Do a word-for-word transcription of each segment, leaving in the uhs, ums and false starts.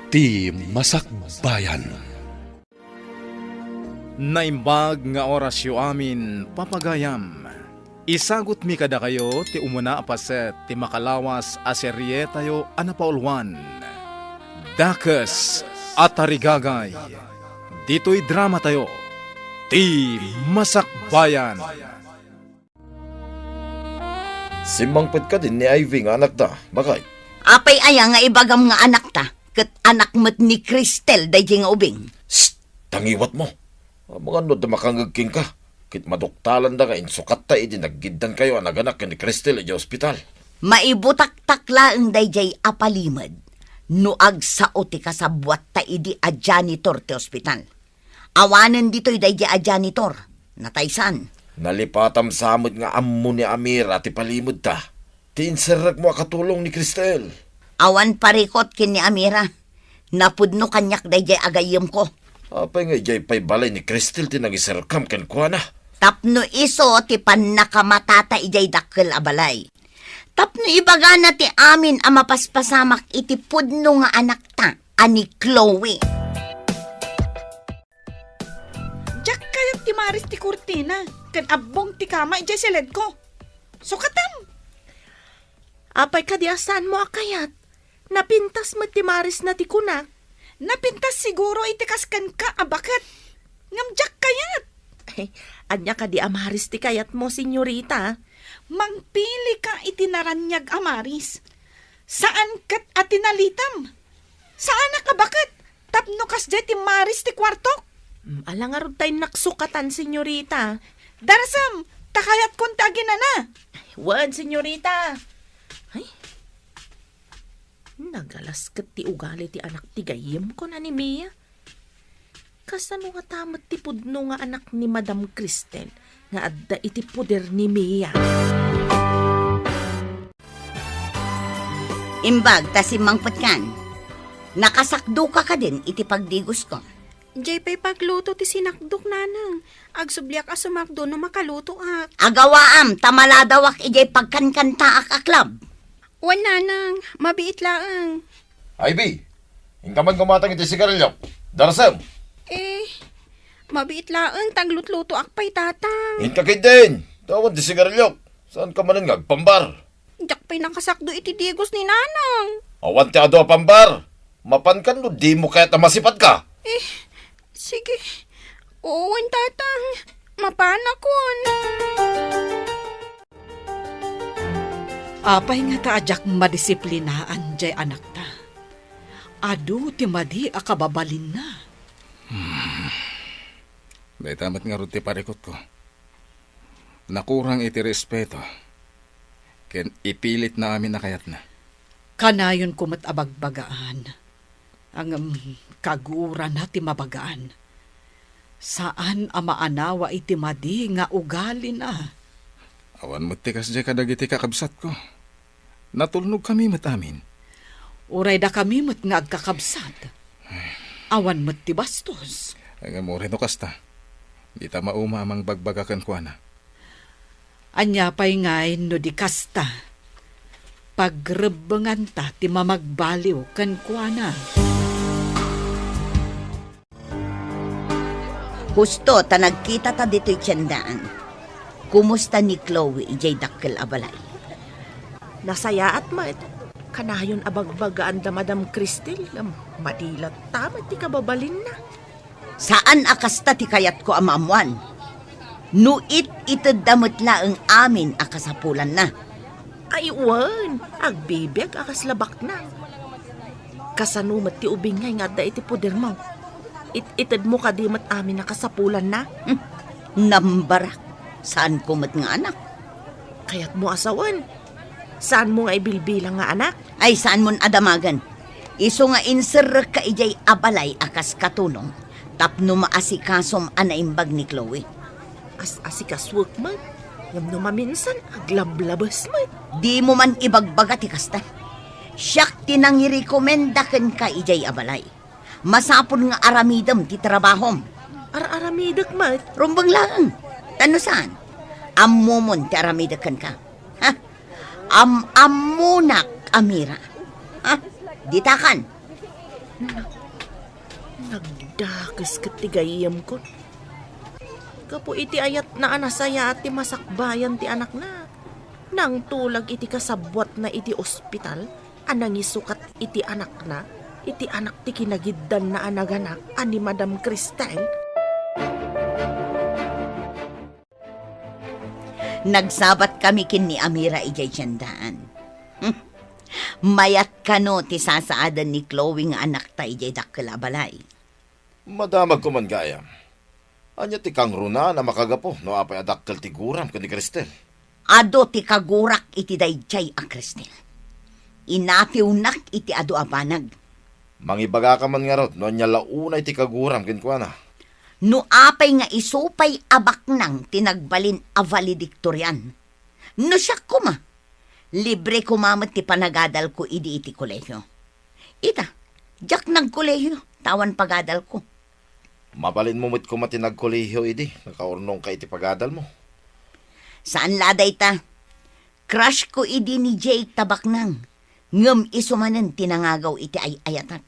Ti Masakbayan. Naimbag nga orasyo amin, papagayam. Isagutmi kadakayo ti umuna a paset ti makalawas a serietayo a napauluan, Dakes a Tarigagay. Ditoy dramatayo, Ti Masakbayan. Simmangpet kadin ni Ivy nga anakda, baket? Apay aya nga ibagam nga anakta, ket anak met ni Cristel daydi nga ubing? Shh! Tangiwatmo. Amangan no adda makangngeg kenka, ket maduktalanda nga insukatta idi naggiddankayo a naganak ken ni Cristel idiay ospital. Maibutaktak laeng daydiay a palimed no agsao ti kasabuatta idi a janitor ti ospital. Awanen ditoy daydiay a janitor. Nataysan. Nalipatam sa met nga ammo ni Amira ti palimedta. Ti inserrekmo a katulong ni Cristel. Awan parikut ken ni Amira. Napudno kaniak daydiay a gayyemko. Apay nga idiay pay balay ni Cristel ti nangiserkam kenkuana? Tapno isu ti pannakamatata idiay dakkel a balay. Tapno ibagana ti amin a mapaspasamak iti pudno nga anakta a ni Chloe. Diak kayat ti maris ti kurtina ken abbong ti kama idiay siledko. Sukatam! Apay kadi a saanmo a kayat? Napintas met ti marisna ti kuna. Napintas siguro iti kas kenka a baket. Ngem diak kayat. Ay, ania kadi a maris ti kayatmo, senyorita? Mangpilika iti naraniag a maris. Saan ket a tinalitam. Saanak a baket tapno kasdiay ti maris ti kuartok. Mm, ala ngarud ta innak sukatan, senyorita. Darasem, ta kayatkon ti aginana. Wen, senyorita. Ay, nagalas ket ti ugali ti anak ti gayyemko a ni Mia. Kasano ngata met ti pudno nga anak ni Madam Cristel nga adda iti poder ni Mia? Imbag ta simmangpetkan. Nakasakdoka kadin iti pagdigosko? Diay pay pagluto ti sinakdok, nanang. Agsubliak a sumakdo no makalutoak. Agawaam ta maladawak idiay pagkankantaak a club. Wen, nanang, mabiit laeng. Ivy, inka man gumatang iti sigarilyo. Darasem. Eh, mabiit laeng ta aglutlutoak pay, tatang. Inka ketdin. Awan ti sigarilyo. Saanka manen nga agpambar? Diak pay nakasakdo iti digos ni nanang. Awan ti adu a pambar. Mapankan no dimo kayat a masipadka. Eh, sige. Wen, tatang. Mapanakon. Apay ngata a diak madisiplinaan diay anakta? Adu ti madi a kababalinna. Hmm. Dayta met ngarud ti parikutko. Nakurang iti respeto, ken ipilitna amin a kayatna. Kanayonko met a bagbagaan. Ngem kagurana ti mabagaan. Saan a maanawa iti madi nga ugalina. Awan met ti kasdiay kadagiti kakabsatko. Natulnogkami met amin. Uray dakami met nga agkakabsat. Awan met ti bastos. Ngem uray no kasta, dita mauma a mangbagbaga kenkuana. Ania pay ngay no di kasta, pagrebbenganta ti mamagbaliw kenkuana. Husto ta nagkitata ditoy tiendaan. Kumusta ni Chloe idiay dakkel a balay? Nasayaat met. Kanayon a bagbagaan da Madam Cristel, madi latta met ti kababalinna. Saan a kasta ti kayatko a maammoan. No it-itedda met laeng amin a kasapulanna. Ay, wen, agbibiag a kasla baknang. Kasano met ti ubing ngay nga adda iti podermo? It-itedmo kadi met amin a kasapulanna? Hmm, nambarak. Saanko met nga anak. Kayatmo a sawen? Saanmo nga ibilbilang nga anak? Ay, saanmon a damagen. Isu nga inserrekka idiay a balay a kas katulong tapno maasikasom a naimbag ni Chloe. As-asikasuek met, ngem no maminsan, aglablabes met. Dimo man ibagbaga ti kasta. Siak ti nangirekomenda kenka idiay a balay. Masapul nga aramidem ti trabahom. Ar-aramidek met. Rumbeng laeng. Ta no saan, ammomon ti aramidek kenka. Ha? Am-ammonak, Amira. Ha? Ditakan. Nagdakes ket ti gayyemkon. Gapu iti ayatna a nasayaat ti masakbayan ti anakna, nangtulag iti kasabbuatna iti ospital a nangisukat iti anakna, iti anak ti kinagiddanna a naganak a ni Madam Cristel. Nagsabat kami ken ni Amira idiay tiendaan. Hmm. Mayat kano ti sasaaden ni Chloe nga anakta idiay dakkel a balay. Madamagko man gayam. Ania ti kangrunaan a makagapu no apay a dakkel ti guram ken ni Cristel? Adu ti kagurak iti daydiay a Cristel. Inatiwnak iti adu a banag. Mangibagaka man ngarud no ania la unay ti kaguram kenkuana. No apay nga isu pay a baknang ti nagbalin a valedictorian. No siak koma, libre koma met ti panagadalko idi iti kolehio. Ita, diak nagkolehio, ta awan pagadalko. Mabalinmo met koma ti nagkolehio idi nakaurnongka iti pagadalmo. Saan la dayta. Crush ko idi ni Jake ta baknang, ngem isu manen ti nangagaw iti ay-ayatak.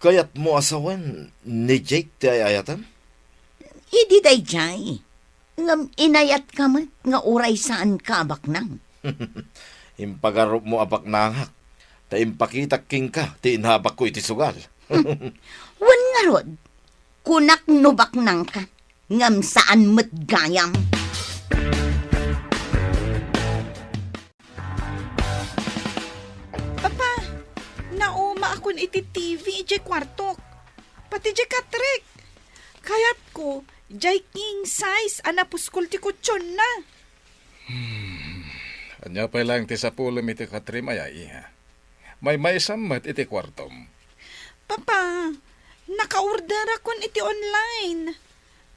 Kayatmo a sawen ni Jake ti ay-ayatem? Idi daydiay, ngem inayatka met nga uray saanka a baknang. Impagarupmo a baknangak, ta impakitak kenka ti inabakko iti sugal. Wen ngarud, kunak no baknangka, ngem saan met gayam. Papa, naumaakon iti T V idiay kuartok. Pati diay katrek. Kayatko, diay king size a napuskol ti kutsionna. Hmm. Ania pay laeng ti sapulem iti katrem aya, iha? Maymaysam met iti kuartom. Papa, naka-orderakon iti online.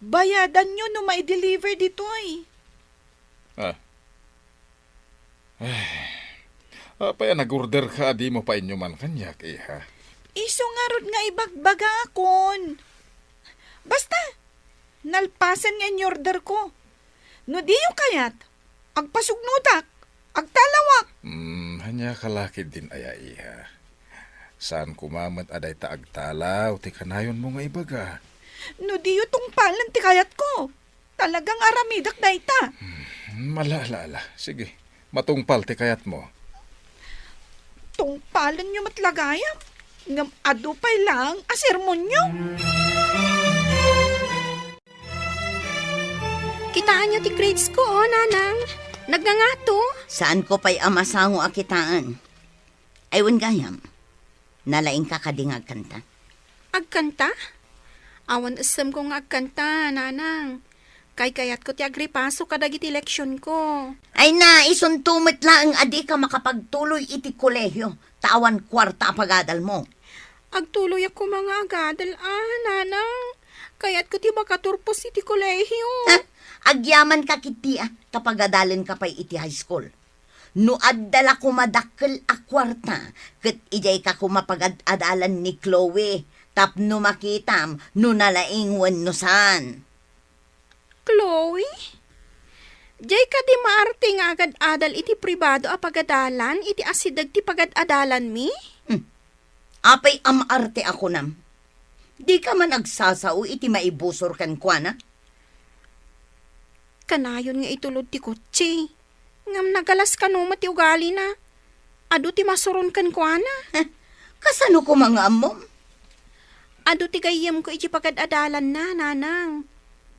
Bayadanyo no mai-deliver ditoy. Ah. Ay. Apay a nag-orderka a dimo painuman kaniak, iha? Isu ngarud nga ibagbagakon. Basta, nalpasen nga in-orderko. No diyo kayat, agpasugnodak, agtalawak. Hmm, ania ka la ketdin aya, iha? Saan koma met a dayta agtalaw ti kanayonmo nga ibaga. No diyo tungpalen ti kayatko, talagang aramidak dayta. Hmm, ala, ala, ala. Sige, matungpal ti kayatmo. Tungpalenyo met la gayam, ngem adu pay laeng a sermonyo. Kitaenyo ti grades ko, oh, nanang. Nagngangato. Saanko pay a masango a kitaen. Ay, wen gayam. Nalaingka kadi nga agkanta? Agkanta? Awan essemko nga agkanta, nanang. Kaykayatko ti agripaso kadagiti leksionko. Ay na, isunto met laeng a dika makapagtuloy iti kolehio, ta awan kuarta a pagadalmo. Agtuloyak koma nga agadal, a, nanang. Kayatko ti makaturpos iti kolehio. Ha? Agyamanka ketdi, a, ta pagadalenka pay iti high school. No adda la koma dakkel a kuarta, ket idiayka koma pagad-adalan ni Chloe tapno makitam no nalaing wenno saan. Chloe? Diay kadi maarte nga agad-adal iti pribado a pagadalan iti asideg ti pagad-adalanmi? Hmm. Apay a maarte a kunam? Dika man agsasao iti maibusor kenkuana? Kanayon nga itulod ti kotse. Ngem nagalas kano met ti ugalina. Adu ti masuron kenkuana. Heh, kasano koma nga ammom? Adu ti gayyemko iti pagad-adalanna, nanang.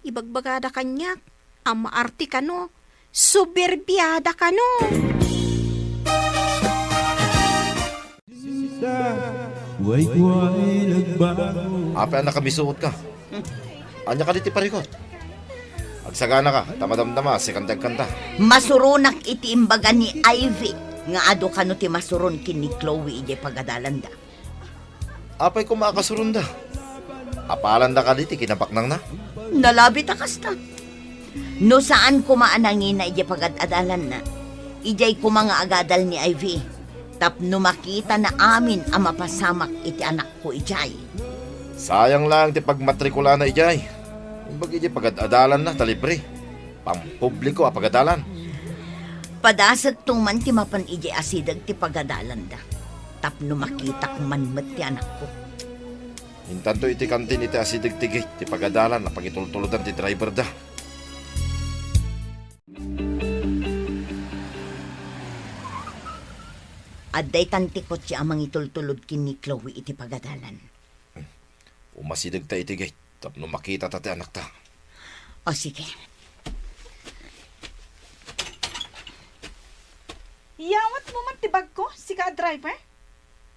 Ibagbagada kaniak a maarte kano. Soberbiada kano. Apay a nakamisuotka? Ania kadi ti parikut? Agsaganaka, ta madamdama, sikan ti agkanta. Masuronak iti imbaga ni Ivy nga adu kano ti masuron ken ni Chloe idiay pagadalanda. Apay koma a kasuronda? Apalanda kadi ti kinabaknangna? Nalabit a kasta. No saan koma a nangina idiay pagad-adalanna, idiay koma nga agadal ni Ivy, tapno makitana amin a mapasamak iti anakko idiay. Sayang laeng ti pagmatrikulana idiay. Imbag idiay pagad-adalanna ta libre. Pampubliko a pagadalan. Padasekto man ti mapan idiay asideg ti pagadalanda, tapno makitak man met ti anakko. Intanto iti kantin iti asideg ti gate ti pagadalan a pangitultulodan ti driverda. Adda itan ti kotse a mangitultulod ken ni Chloe iti pagadalan. Umasidegta iti gate tapno makitata ti anakta. O, sige. Yawatmo man ti bagko, sika a driver?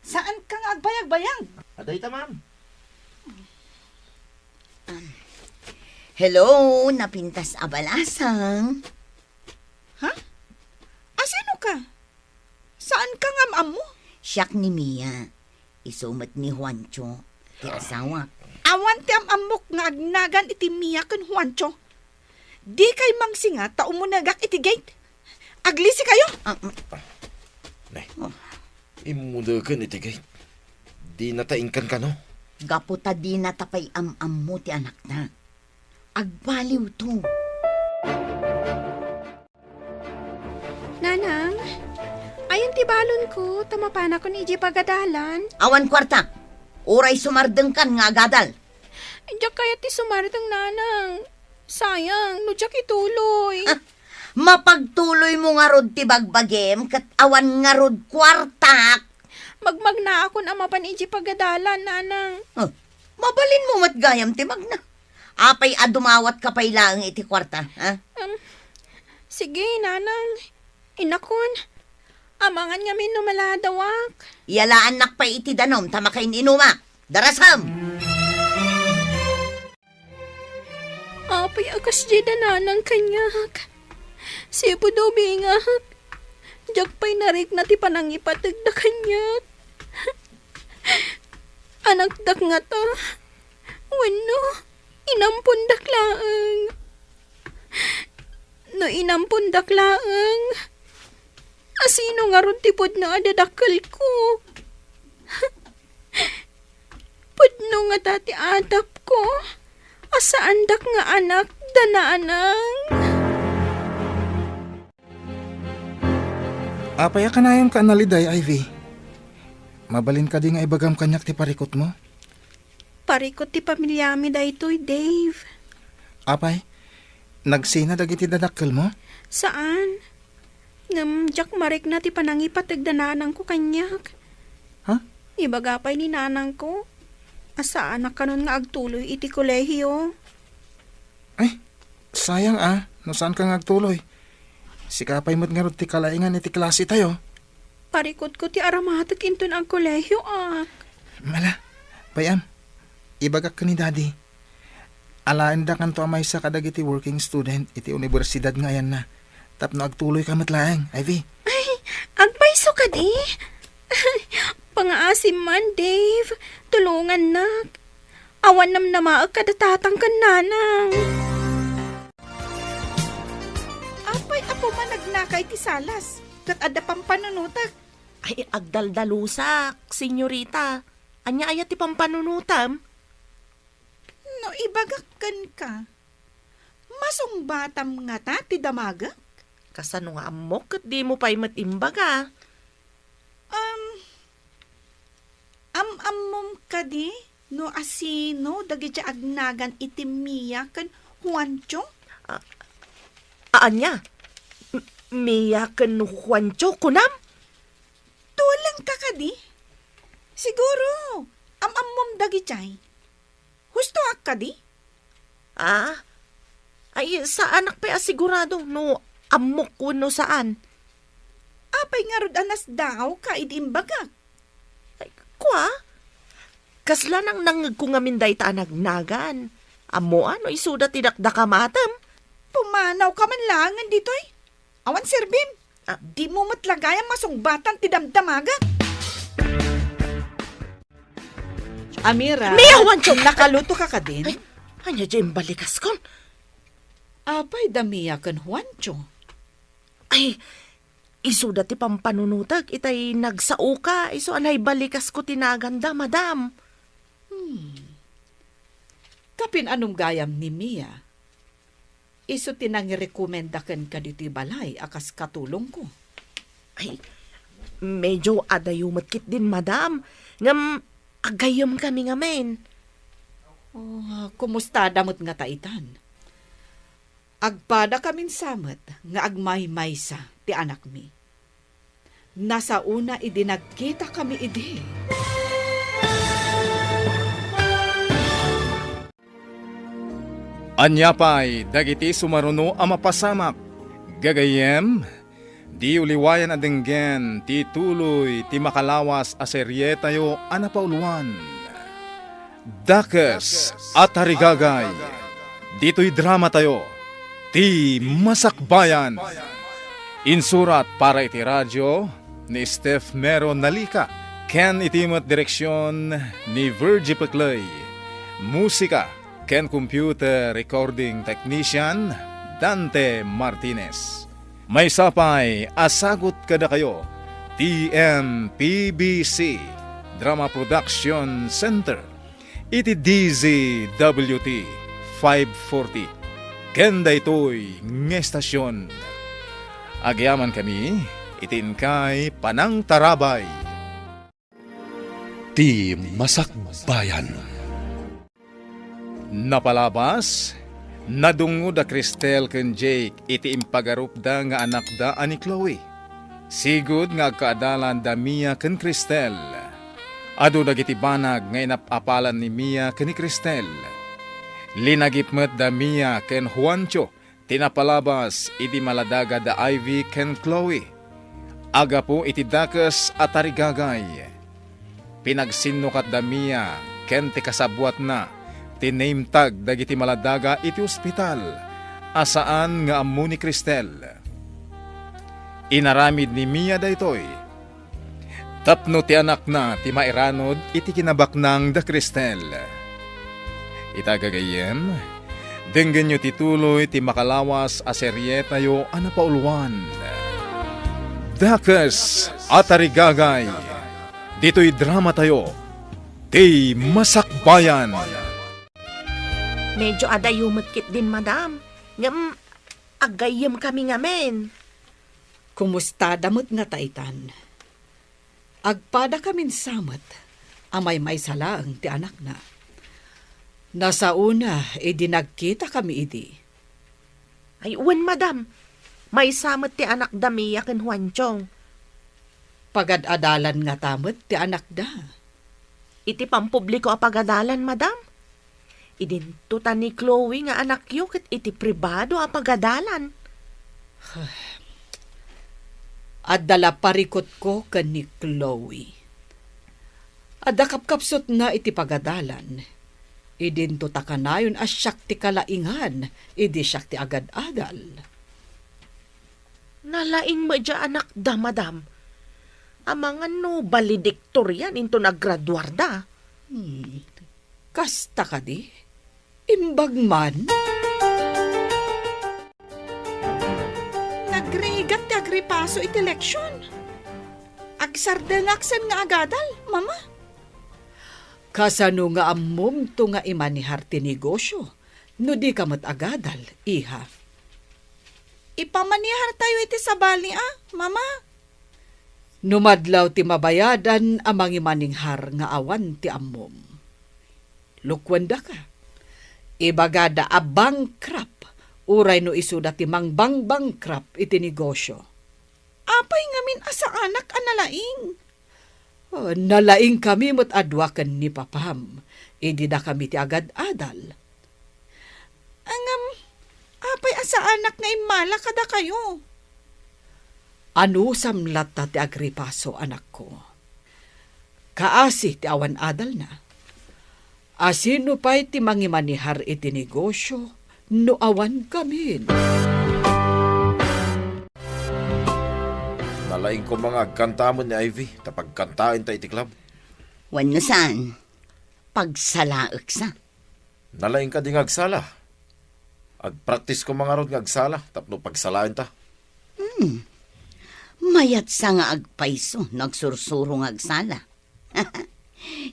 Saanka nga agbayagbayag? Adda ita, ma'am. Um, hello, napintas a balasang. Ha? Asino ka? Saanka nga am-ammo? Siak ni Mia. Isu met ni Juancho, ti asawak. Awan ti am-ammok nga agnagan iti Mia ken Juancho. Dikay mangsinga ta umunegak iti gate. Aglisikayo! Ah, mm. Nay, Oh. Immudeken iti gate. Dinata inkan kano? Gapu ta dinata pay am-ammo ti anakta. Agbaliwto. Nanang, ayan ti balonko, ta mapanakon idiay pagadalan. Awan kuarta. Uray sumardengkan nga agadal. Diak kayat ti sumardeng, Nanang. Sayang, no diak ituloy. Ah, mapagtuloymo ngarud ti bagbagim ket awan ngarud kuartak. Magmagnaakon a mapan idiay pagadalan, Nanang. Ah, mabalinmo met gayam ti magna. Apay a dumawatka pay laeng iti kuarta, ha? Um, sige, Nanang. Inakon. Amangan ngamin no maladawak. Iyalaannak pay iti danum ta makain-inumak. Darasem! Apay a kasdiay da Nanang kaniak. Sipud ubingak, diak pay narikna ti panangipategda kaniak. Anakdak ngata? Wenno, inampondak laeng? No inampondak laeng, asino ngarud ti pudno a dadakkelko? Pudno ngata ti atapko a saandak nga anak da Nanang? Apay a kanayonka a naliday, Ivy? Mabalin kadi nga ibagam kaniak ti parikutmo? Parikut ti pamiliami daytoy, Dave. Apay, nagsina dagiti dadakkelmo? Saan. Ngem diak marikna ti panangipateg da nanangko kaniak. Ha? Ibaga pay ni nanangko a saanak kanon nga agtuloy iti kolehio. Ay, sayang a, no saanka nga agtuloy. Sika pay met ngarud ti kalaingan iti klasetayo. Parikutko ti aramatek inton agkolehioak. Mala, bay-am, ibagak ken ni Daddy. Alaendakanto a maysa kadagiti working student iti universidad nga ayanna, tapno agtuloyka met laeng, Ivy. Ay, agpayso kadi? Pangaasim man, Dave. Tulongannak. Awan namnamaek kada tatang ken nanang. Apay, apo, managnaka iti salas, ket adda pampanunotek. Ay, agdaldalusak, senyorita. Ania aya ti pampanunotem? No ibagak kenka, masungbatam ngata ti damagek? Kasano nga ammok ket dimo pay met imbaga? Um, am-ammom kadi no asino dagiti agnagan iti Mia ken Juancho? A-, ania? M-, Mia ken Juancho, kunam? Tulengka kadi? Siguro, am-ammom dagiti. Hustoak kadi? Ah? Ay, saanak pay a sigurado no ammok wenno saan. Apay ngarud a nasdaawka idi imbagak? Ay, kua? Kasla nangnangngegko ngamin dayta a nagnagan. Ammoa no isuda ti dakdakamatem? Pumanawka man laengen ditoy. Awan serbim. Ah. Dimo met la gayam masungbatan ti damdamagek. Amira, Mia, Juancho! Nakaluto ka kadin? Ay, ania diay imbalikaskon? Apay da Mia ken Juancho? Ay, isuda ti pampanunotek itay nagsaoka, isu a naibalikasko ti naganda, madam. Hmm. Kapin-anom gayam ni Mia? Isu ti nangirekomenda kenka ditoy balay a kas katulongko. Ay, medyo adayo met ketdin, madam. Ngem agayyemkami ngamin. Oh, kumustada met ngata itan? Agpadakamin sa met nga agmaymaysa ti anakmi. Nasaona idi nagkitakami idi. Ania pay dagiti sumaruno a mapasamak? Gagayyem, diyo liwayan a denggen ti tuloy ti makalawas a serietayo a napauluan, Dakes a Tarigagay. Ditoy dramatayo, Ti Masakbayan. Insurat para iti radio ni Steph Mero Nalica ken iti met direksion ni Virgie Peclay. Musika ken computer recording technician, Dante Martinez. Maysa pay a sagut kadakayo ti M P B C Drama Production Center iti D Z W T five forty ken daytoy nga estasion. Agyamankami iti inkay panangtarabay. Ti Masakbayan. Napalabas, nadungngo da Cristel ken Jake iti impagarupda nga anakda a ni Chloe. Sigud nga agkaadalan da Mia ken Cristel. Adu dagiti banag nga inap-apalan ni Mia ken ni Cristel. Linagip met da Mia ken Juancho ti napalabas idi maladaga da Ivy ken Chloe. Aggapu iti dakes a tarigagay, pinagsinnukat da Mia ken ti kasabuatna ti name tag dagiti maladaga iti ospital a saan nga ammo ni Cristel. Inaramid ni Mia daytoy tapno ti anakna ti mairanod iti kinabaknang da Cristel. Ita gagayyem, denggenyo ti tuloy ti makalawas a serietayo a napauluan, Dakes a Tarigagay. Ditoy dramatayo, Ti Masakbayan. Medyo adayo met ketdin, madam. Ngem aggayyemkami ngamin. Kumustada met ngata itan? Agpadakamin sa met a maymaysa laeng ti anakna. Nasaona idi nagkitakami idi. Ay, wen, madam. Maysa met ti anakda Mia ken Juanchong. Pagad-adalan ngata met ti anakda. Iti pampubliko a pagadalan, madam? Idinto ta ni Chloe nga anakyo ket iti pribado a pagadalan. Adda la parikutko ken ni Chloe. Adda kapkapsutna iti pagadalan. Idinto ta kanayon a siak ti kalaingan idi siak ti agad-adal. Nalaing met diay anakda, madam. Amangan no valedictorian inton aggraduarda. Hmm. Kasta kadi? Imbag man? Nagrigat ti agripaso iti leksion. Agsardengak sen nga agadal, Mama. Kasano nga ammomto nga imanihar ti negosio no dika met agadal, iha? Ipamanihartayo iti sabali a, Mama. No madlaw ti mabayadan a mangimanihar nga awan ti ammom. Lukuendaka. Ibagada a bankrupt uray no isuda ti mangbangbankrupt iti negosio. Apay ngamin a saanak a nalaing? Oh, nalaingkami met a dua ken ni papam idi dakami ti agad-adal. Ngem, apay a saanak nga immala kadakayo? Anusam latta ti agripaso, anakko. Kaasi ti awan adalna. Asino pay ti mangimanihar iti negosio no awan kamin? Nalaing koma nga agkanta met ni Ivy ta pagkantaenta iti club. Wenno saan, pagsalaeksa. Nalaing kadi nga agsala? Agpraktis koma ngarud nga agsala tapno pagsalaenta. Hmm. Mayatsa nga agpayso no agsursuro nga agsala.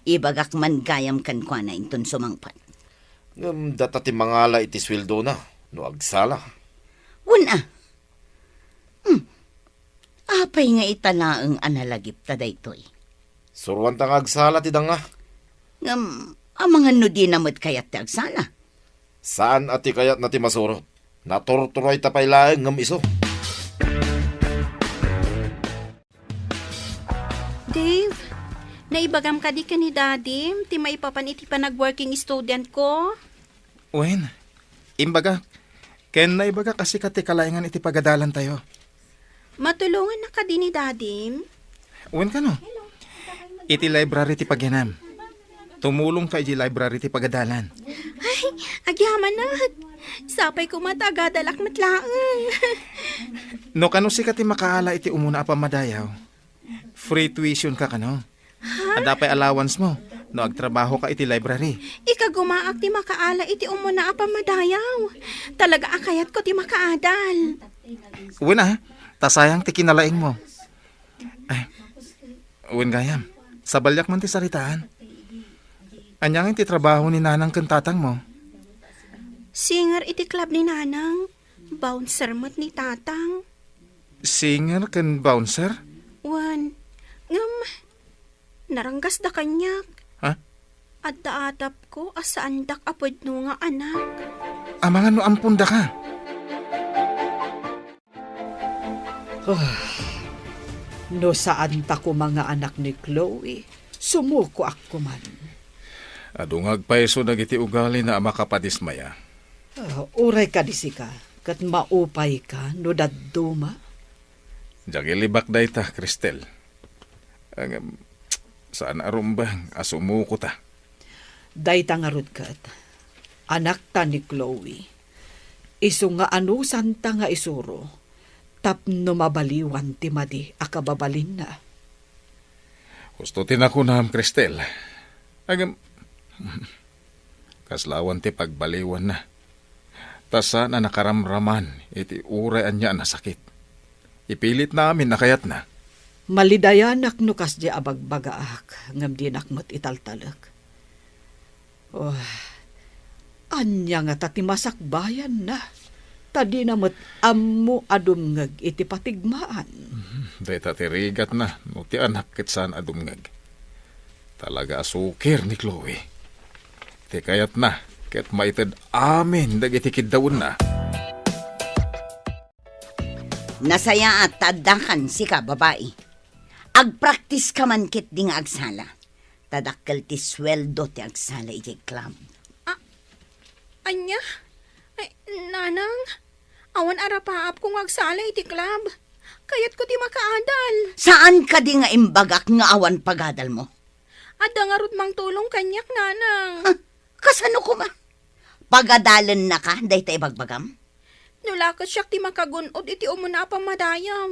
Ibagak man gayam kenkuana inton sumangpet. Ngem data ti mangala iti sueldona no agsala. Wen a. Hmm. Apay nga ita laeng a nalagipta daytoy? Suroanta nga agsala ti danga. Ngem, Amangan no dina met kayat ti agsala. Saan a ti kayatna ti masurot. Naturturoyta pay laeng ngem isu. Dave, naibagam kadi ken ni Dadim ti maipapan iti panag-working student ko? Wen, imbagak. Ken naibagak a sika ti kalaengan iti pagadalantayo. Matulongannak kadi ni Dadim? Wen kano, iti library ti pagyanam. Tumulongka iti library ti pagadalan. Ay, agyamanak. Sapay koma ta agadalak met laeng. No kano sika ti makaala iti umuna a pammadayaw, free tuition ka kano? Ha? Adda pay allowance mo no agtrabaho ka iti library. Ikagumaak ti makaala iti umuna a pammadayaw. Talaga a kayatko ti makaadal. Wen a, ta sayang ti kinalaing mo. Ay, wen gayam, sabaliak man ti saritaan. Ania ngay ti trabaho ni nanang ken tatang mo? Singer iti club ni nanang. Bouncer met ni tatang. Singer ken bouncer? Wen, ngem, naranggasda kaniak. Ha? Adda atapko a saandak a pudno nga anak. Amangan no ampondaka. Ah, no saanta koma nga anak ni Chloe, sumukoak koman. Adu nga agpayso dagiti ugalina a makapadismaya. Ah, uray kadi sika, ket maupayka no dadduma. Diak ilibak dayta, Cristel. Ngem, saan a rumbeng a sumukota. Dayta ngarud ket, anakta ni Chloe. Isu nga anusanta nga isuro tapno mabaliwan ti madi a kababalinna. Husto ti nakunam, Cristel. Ngem, kaslawan ti pagbaliwanna. Ta saan a nakaramraman iti uray ania a nasakit. Ipilitna amin a kayatna. Malidayanak no kasdi a bagbagaak, ngem dinak met italtalek. Oh, ania ngata ti masakbayanna? Ta dina met ammo a dumngeg iti patigmaan. Mhm, dayta ti rigatna, no ti anak ket saan a dumngeg. Talaga a sukir ni Chloe. Ti kayatna, ket maited amin dagiti kiddawenna. Nasayaat ta addakan sika, babai. Agpraktiska man ketdi nga agsala. Ta dakkel ti sueldo ti agsala idiay club. A-, ania? Ay, nanang, awan a rapaapko nga agsala iti club. Kayatko ti makaadal. Saan kadi nga imbagak nga awan pagadalmo? Adda ngarud mangtulong kaniak, nanang. Ah, kasano koma? Pagadalennaka dayta ibagbagam? No la ket siak ti makagun-od iti umuna a pammadayaw,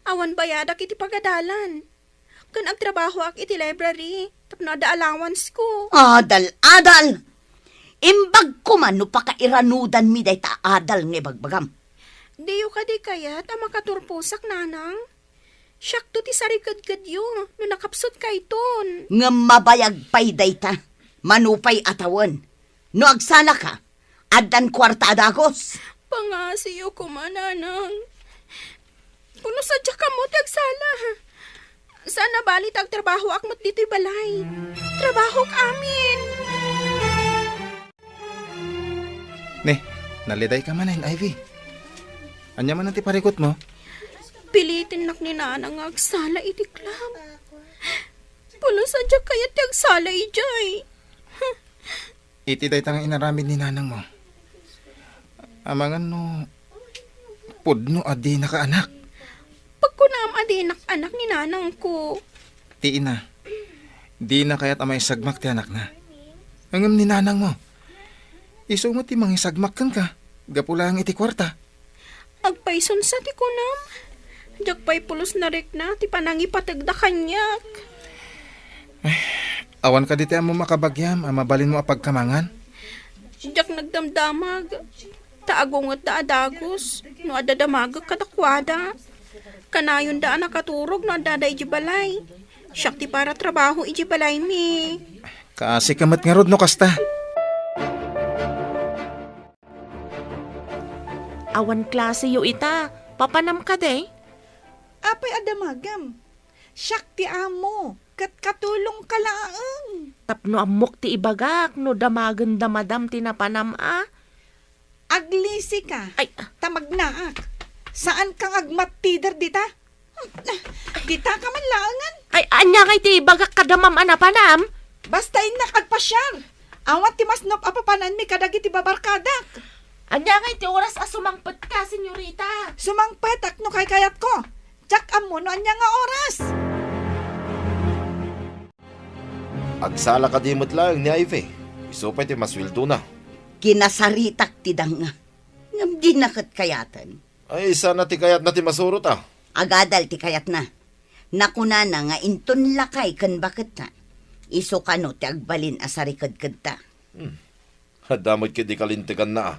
awan bayadak iti pagadalan. Ken agtrabahoak iti library tapno adda allowance ko. Adal, adal! Imbag koma no pakairanudanmi dayta a adal nga ibagbagam. Diyo kadi kayat a makaturposak, nanang? Siakto ti sarikedkedyo no nakapsutkayton. Ngem mabayag pay dayta. Mano pay a tawen. No agsalaka, addan kuarta a dagus. Pangasiyo koma, nanang. Pulos a diak ammo ti agsala. Saan a bali ta agtrabahoak met ditoy balay. Trabahok amin. Ne, nalidayka manen, Ivy. Ania manen ti parikutmo? Pilitennak ni nanang nga agsala iti club. Pulos a diak kayat ti agsala idiay. Iti dayta nga inaramid ni nanangmo. Amangan no pudno a dinaka anak. Pagkunam a dinak anak ni nanangko. Ti ina, dina kayat a maisagmak ti anakna. Ngem ni nanangmo, isu met ti mangisagmak kenka, gapu laeng iti kuarta. Agpayson sa ti kunam. Diak pay pulos narikna ti panangipategda kaniak. Awan kadi ti ammom a kabagiam a mabalinmo a pagkamangan? Diak nagdamdamag. Ta agungetda a dagus no adda damagek kadakuada. Kanayonda a nakaturog no addada idiay balay. Siak ti para trabaho idiay balaymi. Kaasika met ngarud no kasta. Awan klaseyo ita. Papanam kadi? Apay a damagem? Siak ti amo, ket katulongka laeng. Tapno ammok ti ibagak no damagenda madam ti napanam a. Aglisika. Ay. Ta magnaak. Saanka nga agmattider dita? Dita ka man laengen. Ay, ania ngay ti ibagak kada ma'am a napanam? Basta innak agpasiar. Awan ti masnop a papananmi kadagiti babarkadak. Ania ngay ti oras a sumangpetka, senyorita? Sumangpetak no kaykayatko. Diak ammo no ania nga oras. Agsala kadi met laeng ni Ivy. Isu pay ti masueldona. Kinasaritak ti danga. Ngem dina ket kayaten. Ay, sana ti kayatna ti masurot a. Agadal ti kayatna. Nakunana nga inton lakay ken baketna. Isu kano ti agbalin a sarikedkedta. Hmm. Adda met ket di kalinteganna a.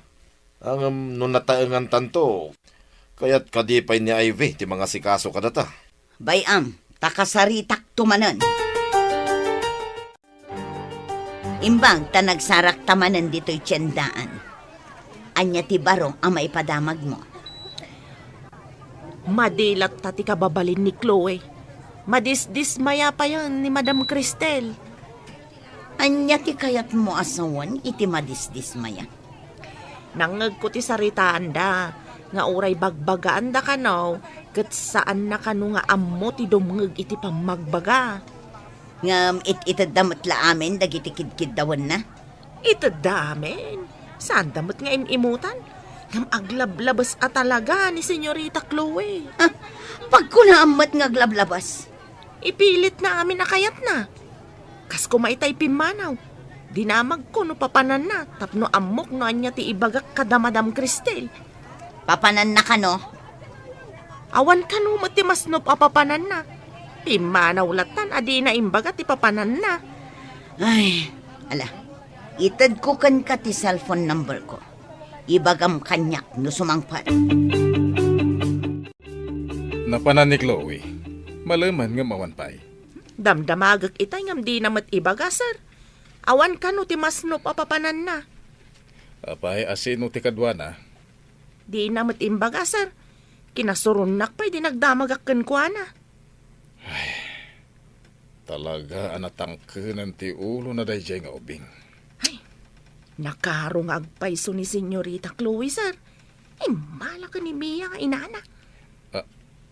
Ngem no nataengantanto, kayat kadi pay ni Ivy ti mangasikaso kadata? Bay-am, ta kasaritakto manen. Imbag ta nagsarakta manen ditoy tiendaan. Ania ti baro a maipadamagmo? Madi latta ti kababalin ni Chloe. Madisdismaya payen ni Madam Cristel. Ania ti kayatmo a sawen iti madisdismaya? Nangngegko ti saritaanda nga uray bagbagaanda kano ket saanna kano nga ammo ti dumngeg iti pammagbaga. Ngem it-itedda met la amin dagiti kidkiddawenna? Itedda amin. Saanda met nga im-imutan. Ngem aglablabes a talaga ni Senyorita Chloe. Ah, pagkunaam met nga aglablabes. Ipilitna amin a kayatna. Kas koma itay pimmanaw. Dinamagko no papananna tapno ammok no ania ti ibagak kada Madam Cristel. Papananna kano? Awan kano met ti masnop a papananna. Pimmanaw lattan a dina imbaga ti papananna. Ay, ala. Itedko kenka ti cellphone number ko. Ibagam kaniak no sumangpet. Napanan ni Chloe. Malemen ngem awan pay. Damdamagek itay ngem dina met ibaga, sir. Awan kano ti masnop a papananna. Apay, a sino ti kaduana? Dina met imbaga, sir. Kinasuronnak pay di nagdamagak kenkuana. Ay, talaga a natangkenen ti ulona daydiay nga ubing. Ay, nakaro nga agpayso ni Senyorita Chloe, sir. Immala ken ni Mia nga inana. A,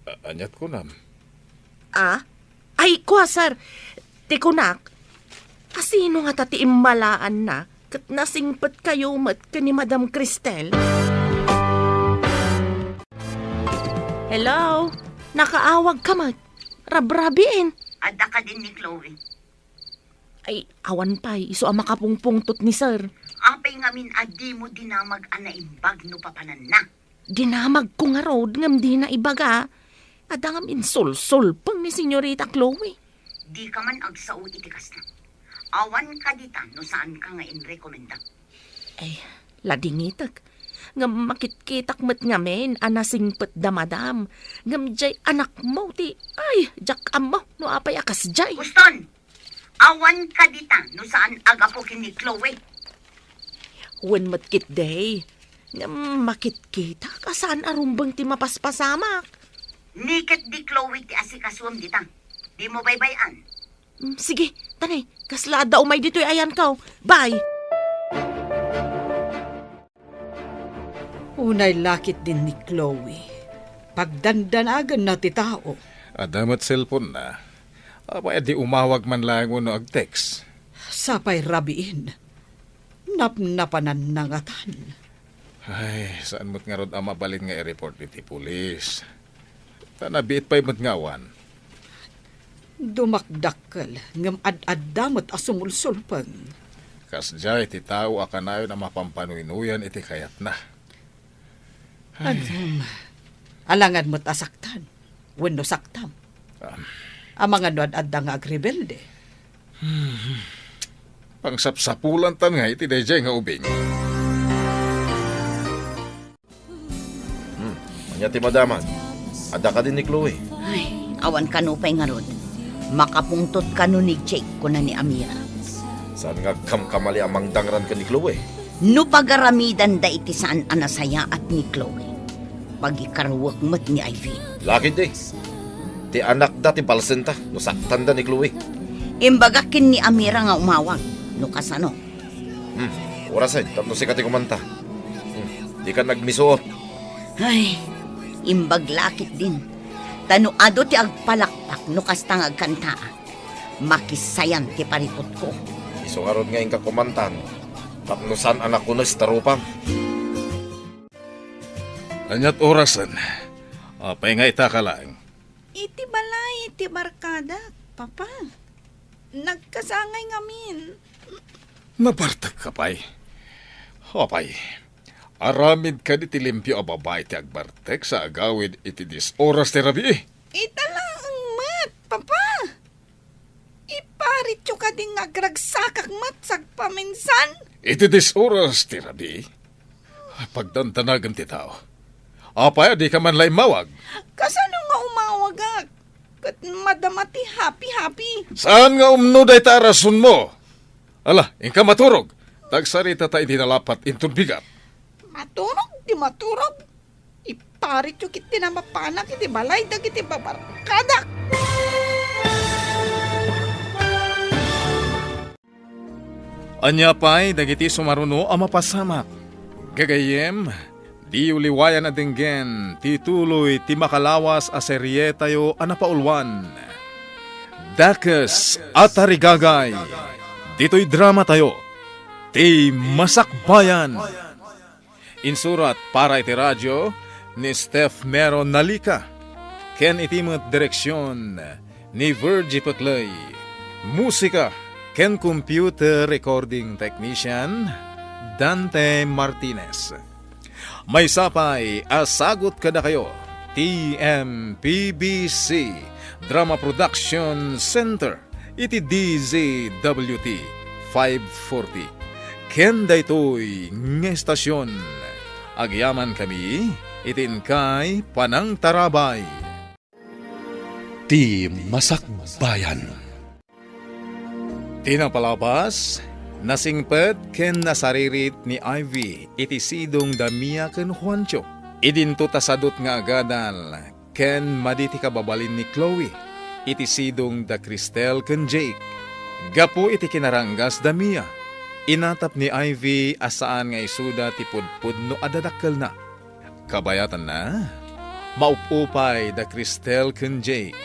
a, aniat kunam? Ah? Ay, kua, sir. Ti kunak, a sino ngata ti immalaanna ket nasingpetkayo met ken ni Madam Cristel? Hello? Nakaawagka met? Rabrabiin. Adda kadin ni Chloe. Ay, awan pay, isu a makapungpungtot ni sir. Apay ngamin a dimo dinamag a naimbag no papananna? Dinamagko ngarud ngem dina ibaga. Adda ngem insulsulpeng ni Senyorita Chloe. Dika man agsao iti kasta. Awan kadita no saanka nga inrekomenda. Ay, ladingitek. Ngem makitkitak met ngamin a nasingpet da madam. Ngem jay anakmo ti, ay, diak ammo no apay a kasjay. Uston! Awan kadita no saan a gapu ken ni Chloe. Wen met ketdi. Ngem makitkitak a saan a rumbeng ti mapaspasamak. Ni ket di Chloe ti asikasuem dita. Dimo baybay-an. Mm, sige, tani, kasla adda umay ditoy ayanko. Bye! Unay la ketdin ni Chloe. Pagdandanagenna ti tao. Adda met cellphone-na. Apay a di umawag man laeng wenno ag-text? Sapay rabiin. Napnapananna ngatan. Ay, saan met ngarud a mabalin nga i-report iti pulis? Ta nabiit pay met nga awan. Dumakdakkel ngem ad-adda met a sumulsulpeng. Kasdiay ti tao a kanayon a mapampanuy-nuyan iti kayatna. Ay. Alam, alangan met a saktan wenno saktam. Ah. Amangan no ad-adda nga agrebelde. Pangsapsapulantan nga iti daydiay nga ubing. Hmm, ania ti madamag? Adda kadi ni Chloe? Ay, awan kano pay ngarud. Makapungtot kano ni Jake, kuna ni Amira. Saan nga agkamkamali a mangdangran ken ni Chloe? No pagaramidanda iti saan a nasayaat ni Chloe, pagikaruek met ni Ivy. Lakid, eh. Ti anakda ti balsenta no saktanda ni Chloe. Imbagak ken ni Amira nga umawag, no kasano. Hmm, orasen, tapno sika ti kumanta. Hmm, dika nagmisuot. Ay, imbag la ketdin. Ta no adu ti agpalakpak no kasta nga agkantaak, makisayan ti parikutko. Isu ngarud nga inka kumantan, tapno saan a nakunes ta rupam. Ania't orasen? Apay nga itaka laeng? Iti balay ti barkadak, Papa. Nagkasangay ngamin. Nabartekka pay? Apay, aramid kadi ti limpio a babai ti agbartek sa agawid iti dies oras ti rabii? Ita laeng met, Papa. Iparityo kadi nga agragsakak met sagpaminsan? Iti dies oras ti rabii? Pagdandanagem ti tao. Apay a dika man la immawag? Kasano nga umawagak? Ket madama ti happy-happy. Saan nga umno dayta a rasonmo? Ala, inka maturog. Ta agsaritata iti nalapat inton bigat. Maturog ti maturog. Iparityo ketdi a mapanak iti balay dagiti babarkadak. Ania pay dagiti sumaruno a mapasamak? Gagayyem, diyo liwayan a denggen ti tuloy ti makalawas a serietayo a napauluan, Dakes a Tarigagay, ditoy dramatayo, Ti Masakbayan. Insurat para iti radio ni Steph Mero Nalica, ken iti met direksion ni Virgie Peclay. Musika ken computer recording technician, Dante Martinez. Maysa pay a sagut kadakayo ti M P B C Drama Production Center iti D Z W T five forty. Ken daytoy nga estasion, agyamankami iti inkay panangtarabay. Ti Masakbayan. Ti napalabas, nasingpet ken nasaririt ni Ivy iti sidong da Mia ken Juancho. Idinto ta sadut nga agadal ken madi ti kababalin ni Chloe iti sidong da Cristel ken Jake. Gapu iti kinaranggas da Mia, inatap ni Ivy a saan nga isuda ti pudpudno a dadakkelna. Kabayatanna, maup-upay da Cristel ken Jake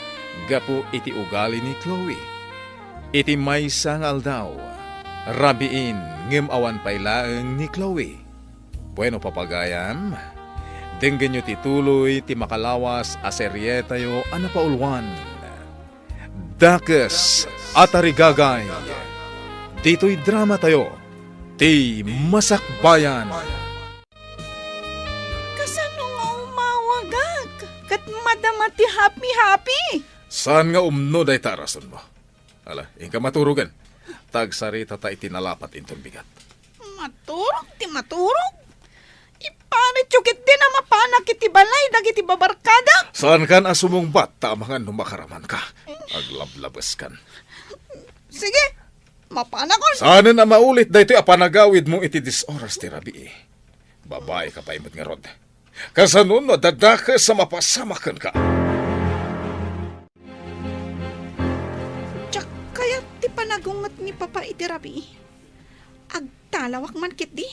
gapu iti ugali ni Chloe. Iti maysa nga aldaw, rabiin ngem awan pay laeng ni Chloe. Bueno, papagayam, denggenyo ti tuloy ti makalawas a serietayo a napauluan, Dakes a Tarigagay. Ditoy dramatayo, Ti Masakbayan. Kasano nga umawagak ket madama ti happy-happy? Saan nga umno dayta a rasonmo? Ala, inka maturogen. Ta agsaritata iti nalapat inton bigat. Maturog ti maturog? Iparityo ketdin a mapanak iti balay dagiti babarkadak? Saankan a sumungbat ta amangan no makaramanka. Aglablabeskan. Sige, mapanakon. Saanen a maulit daytoy a panagawidmo iti dies oras ti rabii. Babaika pay met ngarud. Kasano no adda dakes a mapasamak kenka? Diak kayat ti panagunget ni Papa iti rabii. Agtalawak man ketdi.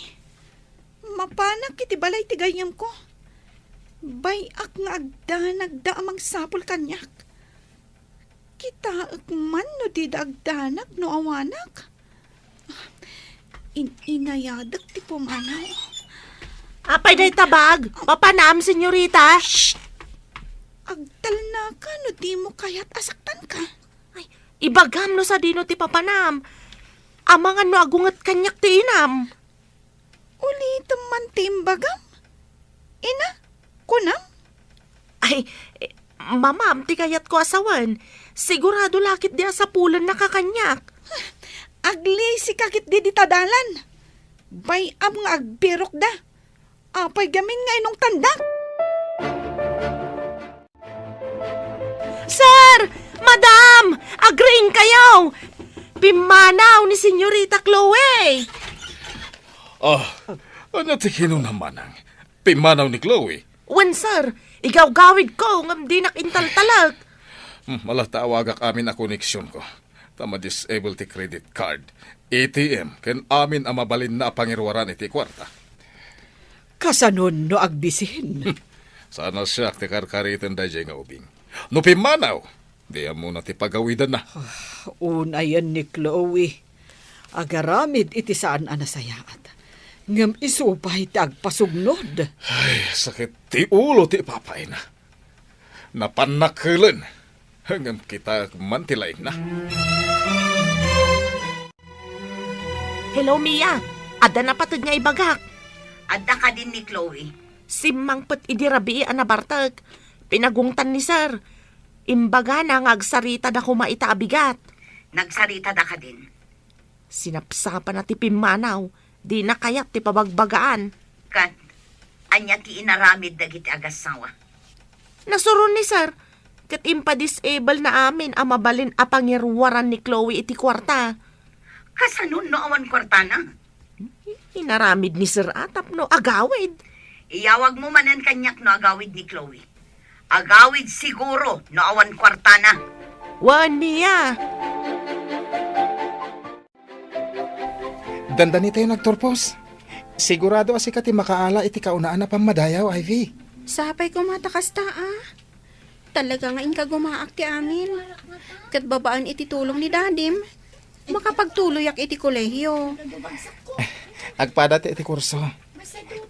Mapanak iti balay ti gayyemko. Bay-ak nga agdanagda a mangsapul kaniak. Kitaek man no dida agdanag no awanak. In-inayadek ti pumanaw. Apay dayta bag? Papanam, senyorita? Shh! Agtalnaka no dimo kayat a saktanka. Ay, ibagam no sadino ti papanam. Amangan no agunget kaniak ti inam. Ulitem man ti imbagam. Ina, kunam? Ay, eh, mamam ti kayatko a sawen. Sigurado la ketdi a sapulennaka kaniak. Aglisika ketdi dita dalan. Bay-am nga agbirokda. Apay gamin nga inungtandak? Sir! Madam! Agriingkayo! Pimmanaw ni Senyorita Chloe! Ah, ania ti kinunam, manang? Pimmanaw ni Chloe? Wen, sir. Igawgawidko ngem dinak intaltalek. Hmm, ala ta awagak amin a koneksionko. Ta ma-disable ti credit card, A T M, ken amin a mabalinna a pangiruaran iti kuarta. Kasanon no agbisin? Saan a siak ti karkariten daydiay nga ubing. No pimmanaw, di ammona ti pagawidanna. Ah, unayen ni Chloe. Agaramid iti saan a nasayaat. Ngem isu pay ti agpasugnod. Ay, sakit ti ulo ti ipapayna. Napannak helen. Ngem kita man ti laingna. Hello, Mia. Adda napateg nga ibagak. Adda kadin ni Chloe. Simmangpet idi rabii a nabartek. Pinagungtan ni Sir. Imbagana nga agsaritada koma ita a bigat. Nagsaritada kadin? Sinapsapana ti pimmanaw. Dina kayat ti pabagbagaan. Ket, ania ti inaramid dagiti agassawa? Nasuron ni Sir, ket impa-disable na amin a mabalin a pangiruaran ni Chloe iti kuarta. Kasano no awan kuartana? Inaramid ni Sir a tapno agawid. Iyawagmo manen kaniak no agawid ni Chloe. Agawid siguro no awan kuartana. Wen, Mia. Dandanitayo nagturpos. Sigurado a sika ti makaala iti kaunaan a pammadayaw, Ivy. Sapay koma ta kasta, a. Talaga nga inkagumaak ti amin. Ket babaen iti tulong ni Dadim, makapagtuloyak iti kolehiyo. Agpada ti iti kurso.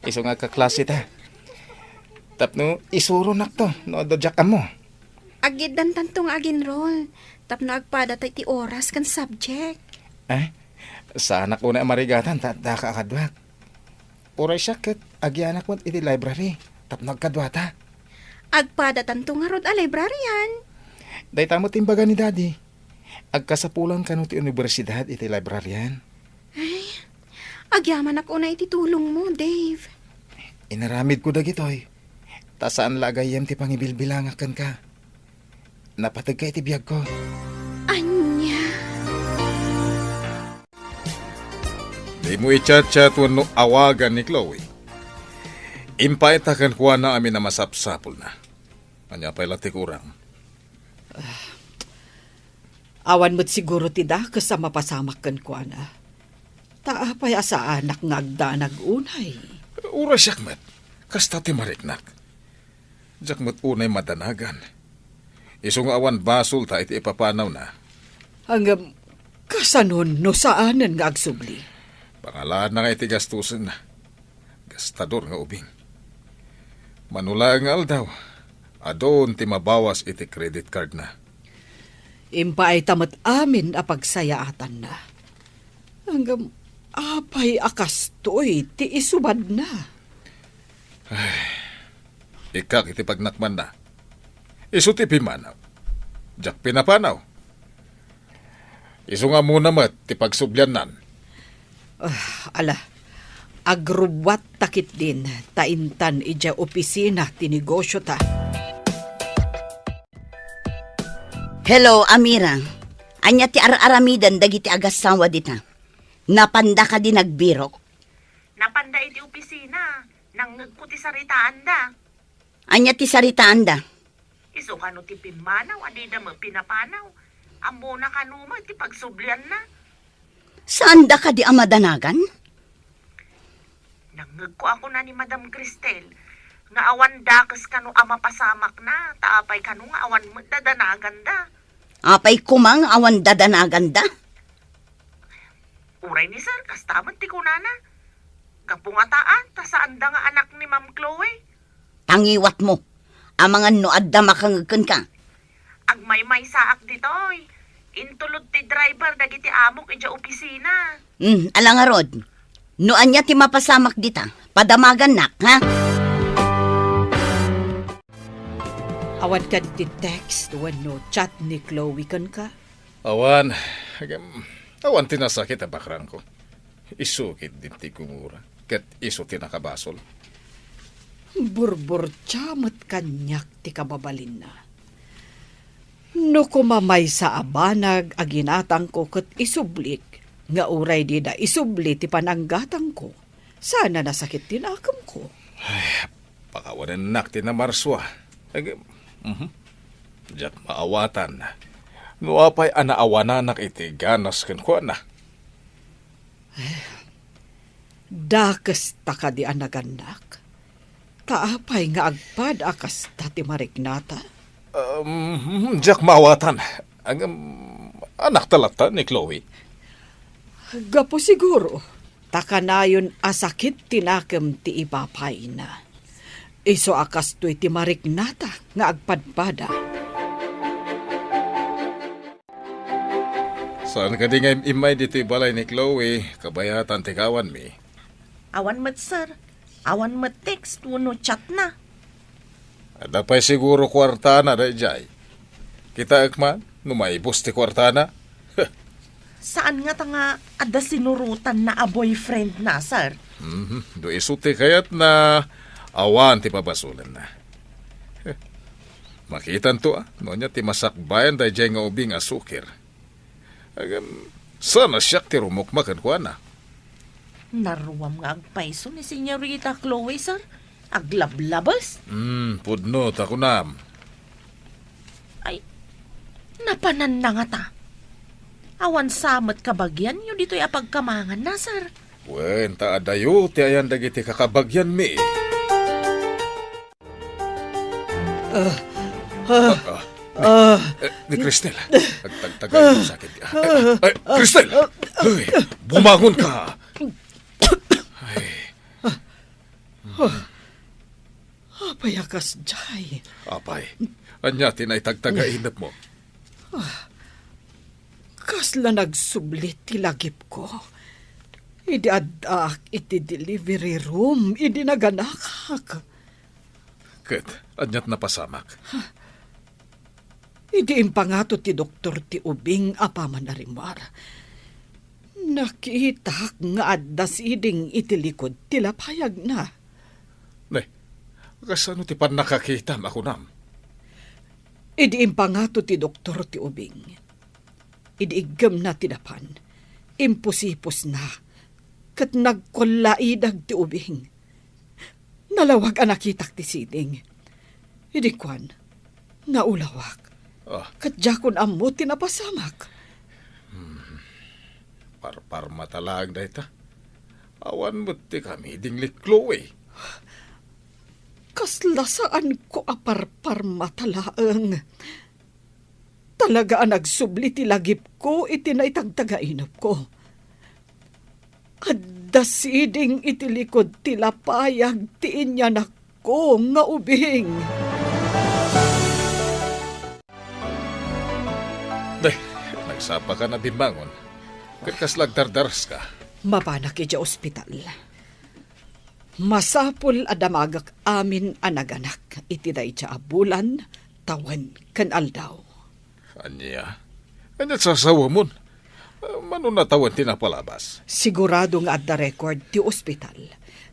Isu nga agkaklase ta. Tapno isuronakto no adda diak ammo. Aggiddantanto nga ag-enroll tapno agpada ta iti oras ken subject. Eh, saanak unay a marigatan ta adda ka a kaduak. Uray siak ket agyanak met iti library tapno agkaduata. Agpadatanto ngarud a librarian. Dayta met imbaga ni Daddy. Agkasapulan kano ti universidad iti librarian. Ay, agyamanak unay iti tulongmo, Dave. Inaramidko dagitoy. Ta saan la a gayyem ti pangibilbilangak kenka. Napategka iti biagko. Ania? Dimo i-chat-chat wenno awagan ni Chloe. Impaayta kenkuana amin a masapsapulna. Ania pay la ti kurang? Awan met siguro ti dakes a mapasamak kenkuana. Ta apay a saanak nga agdanag unay? Uray siak met, kasta ti mariknak. Diak met unay madanagan. Isu nga awan basolta iti ipapanawna. Ngem, kasanon no saanen nga agsubli? Pangalaanna nga iti gastosenna. Gastador nga ubing. Mano laeng nga aldaw, adun ti mabawas iti credit cardna. Impaayta met amin a pagsayaatanna. Ngem apay a kastoy ti isubadna? Ay, ikkak iti pagnakmanna. Isu ti pimmanaw. Diak pinapanaw. Isu nga ammona met ti pagsubliannan. Ah, ala, agrubbuatta ketdin ta intan idiay opisina ti negosyota. Hello, Amira. Ania ti ar-aramiden dagiti agassawa dita? Napanda kadi nagbirok? Napanda iti opisina. Nangngegko ti saritaanda. Ania ti saritaanda? Isu kano ti pimmanaw a dida met pinapanaw. Ammona kano met ti pagsublianna. Saanda kadi a madanagan? Nangngegko a kuna ni Madam Cristel nga awan dakes kano a mapasamakna, ta apay kano nga awan met dadanaganda. Apay koma nga awan dadanaganda? Uray ni Sir, kasta met ti kunana. Gapu ngata, ta saanda nga anak ni Ma'am Chloe. Tangiwatmo. Amangan no adda makangeg kenka. Agmaymaysaak ditoy. Intulod ti driver dagiti amok idiay opisina. Hmm, ala ngarud. No ania ti mapasamak dita, padamagannak, ha? Awan kadi ti text wenno chat ni Chloe kenka? Awan. Agam, awan ti nasakit a bakrangko. Isu ketdin ti gumura, ket isu ti nakabasol. Burburtia met kaniak ti kababalinna. No koma maysa a banag a ginatangko ket isublik, nga uray dida isubli ti pananggatangko, saan a nasakit ti nakemko. Ay, pakawanennak ti namarsua. Ag-, mhm. Diak maawatan. No apay a naawananak iti ganas kenkuana? Dakes ta kadi a nagannak? Ta apay nga agpada a kasta ti marignata? Um, diak maawatan. Ngem, anakta latta ni Chloe? Gapu siguro ta kanayon a sakit ti nakem ti ipapayna. Isu a kastoy ti marignata nga agpadpada. Saan kadi nga im-immay ditoy balay ni Chloe, kabayatan ti gawanmi? Awan met, sir. Awan met text wenno chatna. Adda pay siguro kuartana daydiay. Kitaek man no maibus ti kuartana. Saan ngata nga adda sinurotanna a boyfriendna, sir? Mhm. No isu ti kayatna, awan ti pabasolenna. Makitanto, a, no ania ti masakbayan daydiay nga ubing a sukir. Agam, saan a siak ti rumukma kenkuana? Naruam nga agpayso ni Señorita Chloe, sir. Aglablabes. Hmm, pudno ta kunam. Ay, napananna ngata. Awan sa met kabagianyo ditoy a pagkamanganna, sir. Wen, ta adayo ti ayan dagiti kakabagianmi. Ah, ah, ah. Eh, ni Cristel. Agtagtagay mo sa akin. Ah, eh, Cristel! Ay, bumangon ka! Ay. Apay a kasdiay? Apay, ania ti naitagtagainep mo? Kasla nagsubli ti lagipko idi addaak iti delivery room idi naganakak. Ket ania't napasamak? Idi impangato ti doktor ti ubing a pamanarimuar, nakitak nga adda siding iti likod ti lapayagna. Ne, kasano ti pannakakitam a kunam? Idi impangato ti doktor ti ubing, idi iggemna ti dapan, impusipusna, ket nagkullaidag ti ubing. Nalawag a nakitak ti siding. Idi kuan, naulawak. Ah. Ket diakon ammo ti napasamak. Hmm. Parparmata laeng dayta. Awan met ti kamiding ni Chloe. Kasla saanko a parparmata laeng. Talaga a nagsubli ti lagipko iti naitagtagainepko. Adda siding iti likod ti lapayag ti inyanakko nga ubing. Day, nagsapaka a bimmangon. Ket kasla agdardaraska? Mapanak idiay ospital. Masapul a damagek amin a naganak iti dayta a bulan, tawen, ken aldaw. Ania? Ania sasawemon? Mano natawen ti napalabas? Sigurado nga adda record ti ospital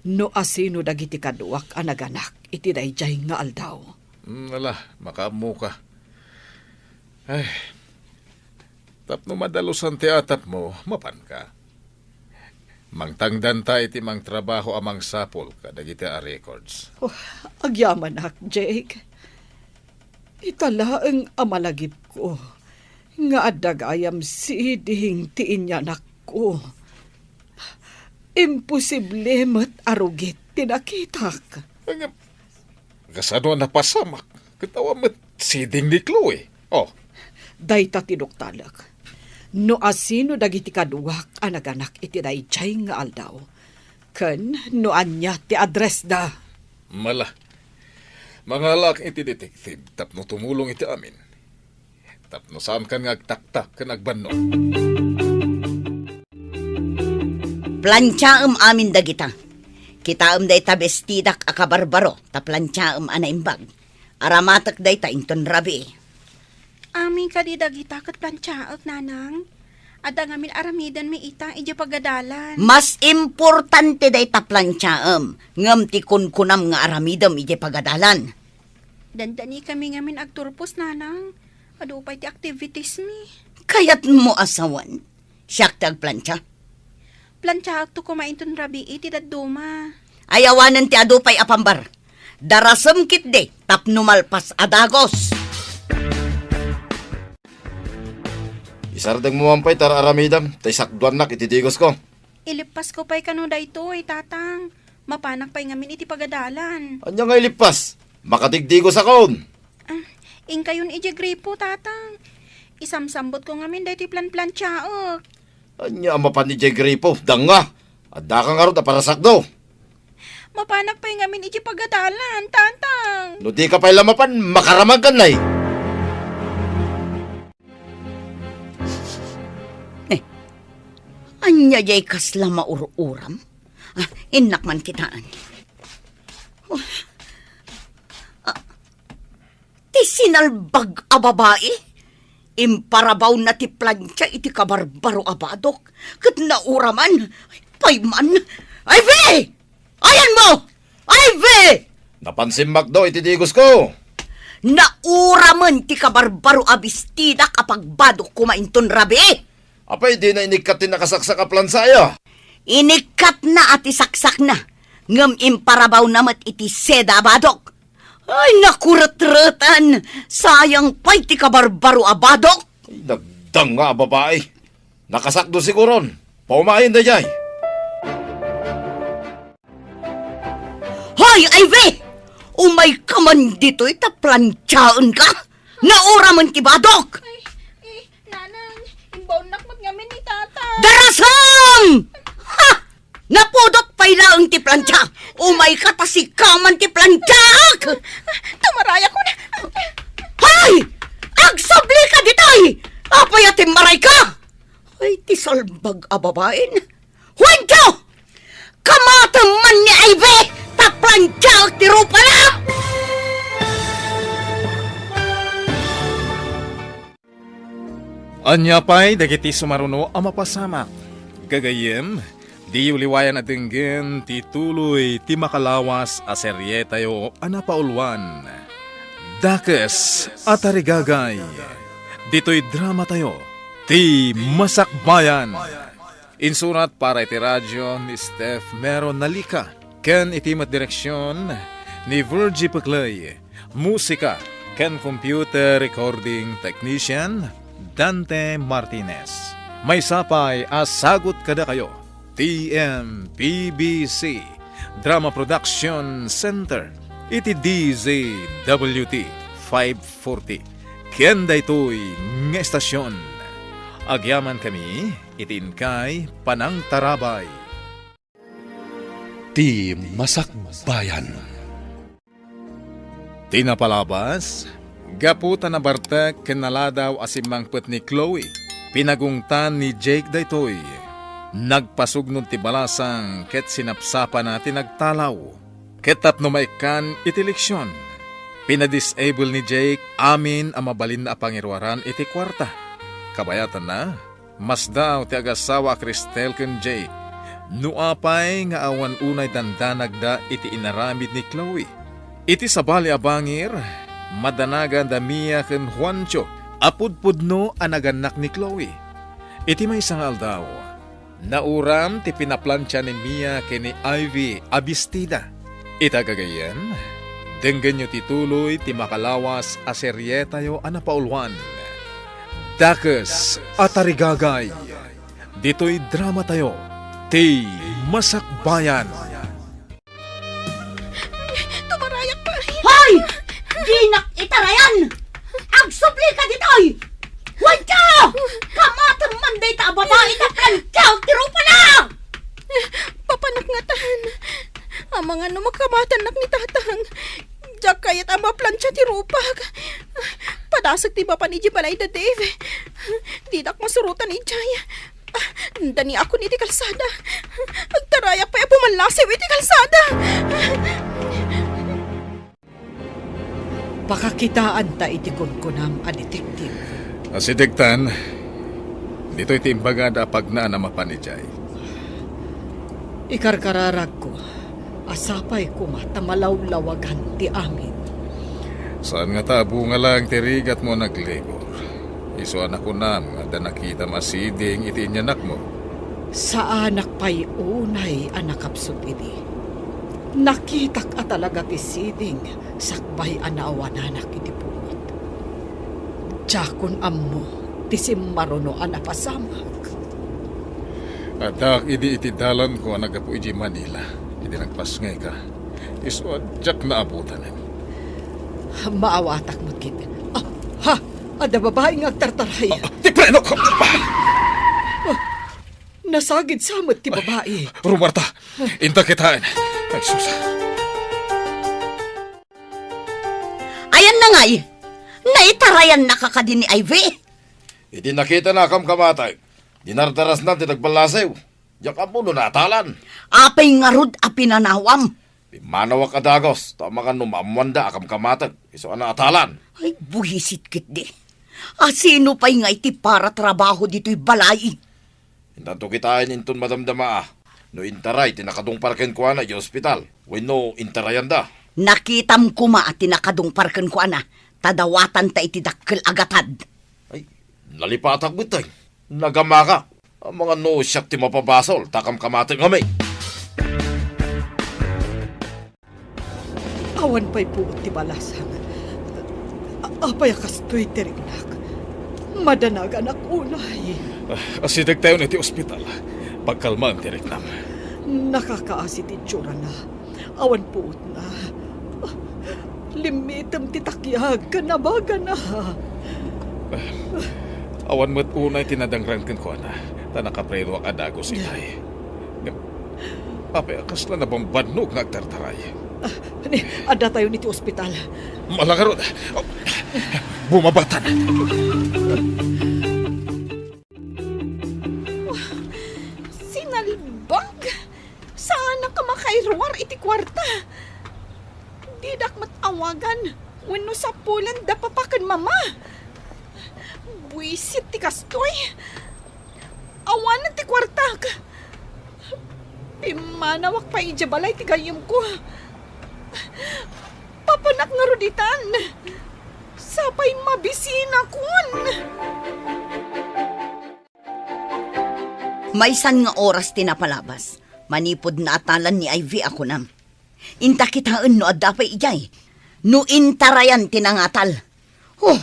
no asino dagiti kaduak a naganak iti daydiay nga aldaw. Mm, ala, makaammoka. Ay, tapno madalusan ti atapmo, mapanka. Mangtangdanta iti mangtrabaho a mangsapul kadagiti a records. Oh, agyamanak, Jake. Ita laeng a malagipko nga adda gayam siding ti inyanakko. Imposible met a rugit ti nakitak. Ngem, kasano a napasamak ket awan met siding ni Chloe? Oh. Dayta ti duktalek. No asino dagiti kaduak a naganak iti daydiay nga aldaw, ken no ania ti addressda. Mala. Mangalaak iti detective tapno tumulong iti amin. Tapno saankan nga agtaktak ken agbannog. Plantiaem amin dagita. Kitaem dayta bestidak a kabarbaro ta plantiaem a naimbag. Aramatek dayta inton rabii. Amin kadi dagita ket plantiaek, nanang. Adda ngamin aramidenmi ita idiay pagadalan. Mas importante dayta plantiaem, ngem ti kunkunam nga aramidem idiay pagadalan. Dandanikami ngamin agturpos, nanang. Adu pay ti activitiesmi. Kayatmo a sawen, siak ti agplantia? Plantiaekto koma inton rabii ti dadduma. Ay awanen ti adu pay a pambar. Darasem ketdi tapno malpas a dagos. Sardengmo man pay ti ar-aramidem, ta isakduannak iti digosko. Ilippasko pay kano daytoy, Tatang. Mapanak pay ngamin iti pagadalan. Ania nga ilippas? Makadigdigosakon. Ah, inkayon idiay gripo, Tatang. Isamsambotko ngamin daytoy planplantiaek. Ania a mapan idiay gripo? Danga! Addaka ngarud a parasakdo. Mapanak pay ngamin idiay pagadalan, Tatang. No dika pay la mapan, makaramagkan, nay. Eh, ania jay kasla maur-uram? Ah, innak man kitaen. Oh. Ah, ti sinalbag a babai, imparabawna ti plantia iti kabarbaro a badok, ket nauraman. Pay man. Ivy! Ayanmo! Ivy! Napan simmakdo iti digosko. Nauramen ti kabarbaro a bestidak a pagbadok koma inton rabii. Apay, dina inikkat ti nakasaksak a plansa aya? Inikkatna a ti saksakna, ngem imparabawna met iti seda a badok. Ay, nakuretretan! Sayang pay ti kabarbaro a badok! Ay, nagdanga a babai. Nakasakdo siguron. Paumayen daydiay. Hoy, Ivy! Umayka man ditoy ta plantiaenka! Nauramen ti badok! Ay, eh, Nanang, imbaonnak met ngamin ni Tata. Darasam! Ha! Napudot pay laeng ti plantia! Umayka ta sika man ti plantiaek! Tumarayak ko na! Hoy! Agsublika ditoy! Apay a timmarayka? Ay, ti salbag a babaen! Juancho! Kamatem man ni Ivy! Ta plantiaek ti rupana! Ania pay dagiti sumaruno a mapasamak? Gagayyem, diyo liwayan a denggen ti tuloy ti makalawas a serietayo a napauluan, Dakes a Tarigagay. Ditoy dramatayo, Ti Masakbayan. Insurat para iti radio ni Steph Mero Nalica ken iti met direksion ni Virgie Peclay. Musika ken computer recording technician, Dante Martinez. Maysa pay a sagut kadakayo, T M P B C Drama Production Center, iti D Z W T five forty, ken daytoy nga estasion. Agyamankami iti inkay panangtarabay. Ti Masakbayan. Ti napalabas, gapu ta nabartek ken naladaw a simmangpet ni Chloe, pinagungtan ni Jake daytoy. Nagpasugnod ti balasang ket sinapsapana ti nagtalaw. Ket tapno maikkan iti leksion, pinadisable ni Jake amin a mabalinna a pangiruaran iti kuarta. Kabayatanna, masdaaw ti agasawa a Cristel ken Jake. No apay nga awan unay dandanagda iti inaramid ni Chloe. Iti sabali a bangir, madanagan da Mia ken Juancho a pudpudno a nagannak ni Chloe. Iti maysa nga aldaw, nauram ti pinaplantia ni Mia ken ni Ivy a bestida. Ita gagayyem, denggenyo ti tuloy ti makalawas a serietayo a napauluan, Dakes a Tarigagay. Ditoy dramatayo, Ti Masakbayan. Tumarayak pay! Hoy! Dinak itarayan! Agsublika ditoy! Juancho! Kamatem man dayta a babai ta plantiaek ti rupana! Papanak ngatan. Amangan no makamatennak ni Tatang. Diak kayat a maplantia ti rupak. Padasek ti mapan idiay balay da Dave. Dinak masurotan idiay. Ah, daniakon iti kalsada. Agtarayak pay a pumallasiw iti kalsada. Pakakitaanta iti kunkunam a detective. Asidegtan, ditoy ti imbagada a pagnaan a mapan idiay. Ikarkararagko a sapay koma ta malawlawagan ti amin. Saan ngata a bunga laeng ti rigatmo a naglibur? Isu a nakunam nga adda nakitam a siding iti inyanakmo. Saanak pay unay a nakapsut idi. Nakitak a talaga ti siding sakbay a naawananak iti pungot. Diakon ammo ti simmaruno a napasamak. Addaak idi iti dalanko a naggapu idiay Manila, idi nagpasngayka. Isu a diak naabutanen. Maawatak met ketdin. Ah, ha! Adda babai nga agtartaray. Ah, ti prenok! Ah, nasagid sa met ti babai. Rumarta, inta kitaen. Ay, sus. Ayanna ngay, naitarayannaka kadi ni Ivy? Idi nakitana a kamkamatek, dinardarasna ti nagballasew. Diak ammo no naatalan. Apay ngarud a pinanawam? Pimmanawak a dagus, ta amangan no maammoanda a kamkamatek, isu a naatalan. Ay, buisit ketdi. A sino pay ngay ti paratrabaho ditoy balay? Intanto kitaen inton madamdama a no intaray ti nakadungpar kenkuana idiay ospital wenno intarayanda. Nakitam koma a ti nakadungpar kenkuana, ta dawatanta iti dakkel a gatad. Ay, nalipatak met, ay. Nagamaka. Amangan no siak ti mapabasol, ta kamkamatek ngamin. Awan pay puot ti balasang. A-, apay a kastoy ti riknak? Madanaganak unay. Ah, asidegtayon iti ospital. Pagkalmaen ti riknam. Nakakaasi ti itsurana. Awan puotna. Limmitem ti takiag ken abagana. Ah, awan met unay ti nadangran kenkuana, ta nakaprenoak a dagus itay. Ngem, apay a kasla nabambannog nga agtartaray? Ah, ni, addatayon iti ospital. Malangarod. Bumabatan. Sinalbag! Saanak a makairuar iti kuarta. Didak met awagan wenno sapulen da papa ken mama. Buisit ti kastoy. Awanen ti kuartak. Pimmanawak pay idiay balay ti gayyemko. Papanak ngarud itan. Sapay mabisinakon. Maysan nga oras ti napalabas, manipud naatalan ni Ivy a kunam. Inta kitaen no adda pay idiay, no intarayan ti nangatal. Oh,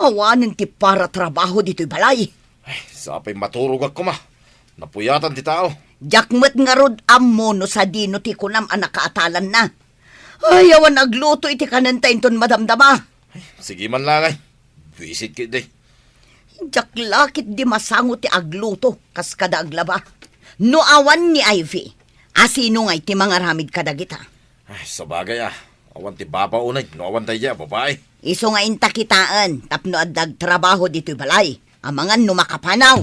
awanen ti paratrabaho ditoy balay. Ay, sapay maturogak koma. Napuyatan ti tao. Diak met ngarud ammo no sadino ti kunam a nakaatalanna. Ay, awan agluto iti kanenta inton madamdama. Ay, sige man langay. Buisit ketdi. Diak la ketdi masango ti agluto kas kada aglaba. No awan ni Ivy, asino ngay ti mangaramid kadagita? Ay, sabagay a. Awan ti baba unay no awan daydiay a babai. Isu nga inta kitaen tapno adda agtrabaho ditoy balay. Amangan no makapanaw.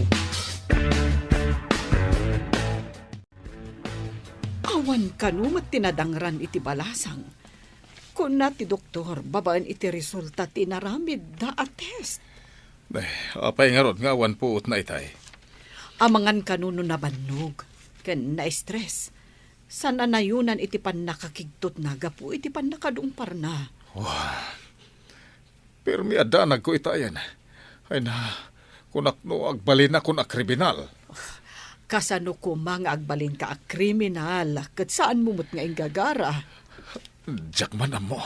Awan kano met ti nadangran iti balasang. Kuna ti doktor babaen iti resulta ti inaramidda a test. Eh, apay ngarud nga awan puotna itay? Amangan kano no nabannog ken na-stress. Saan a nayonan iti pannakakigtotna gapu iti pannakadungparna. Wah, permi a danagko itayen. Ay na, kunak no agbalinakon a kriminal. Kasano koma nga agbalinka a kriminal ket saanmo met nga inggagara? Diak man ammo.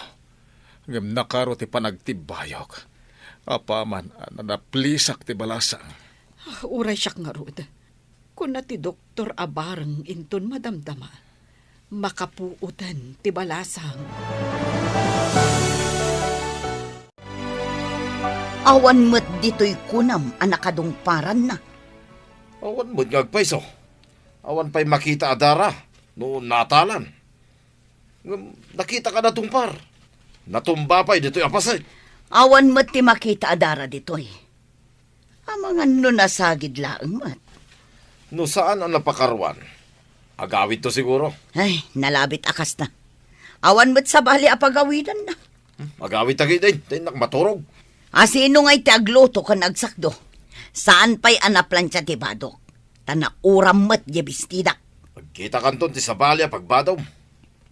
Ngem nakaro ti panagtibbayok. Apaman a nanaplisak ti balasang. Uray siak ngarud. Kuna ti doktor a bareng inton madamdama, makapuoten ti balasang. Awan met ditoy kunam a nakadungparanna. Awan met nga agpayso. Awan pay makita a dara no natalan. Ngem nakitaka natungpar. Natumba pay ditoy a paset. Awan met ti makita a dara ditoy. Amangan no nasagid laeng met. No saan a napakaruan, agawidto siguro. Ay, nalabit a kasta. Awan met sabali a pagawidanna. Hmm, agawidta ketdin, ta innak maturog. Asino ngay ti agluto ken agsakdo? Saan pay a naplantia ti badok, ta nauram met diay bestidak. Agkitakanton ti sabali a pagbadom.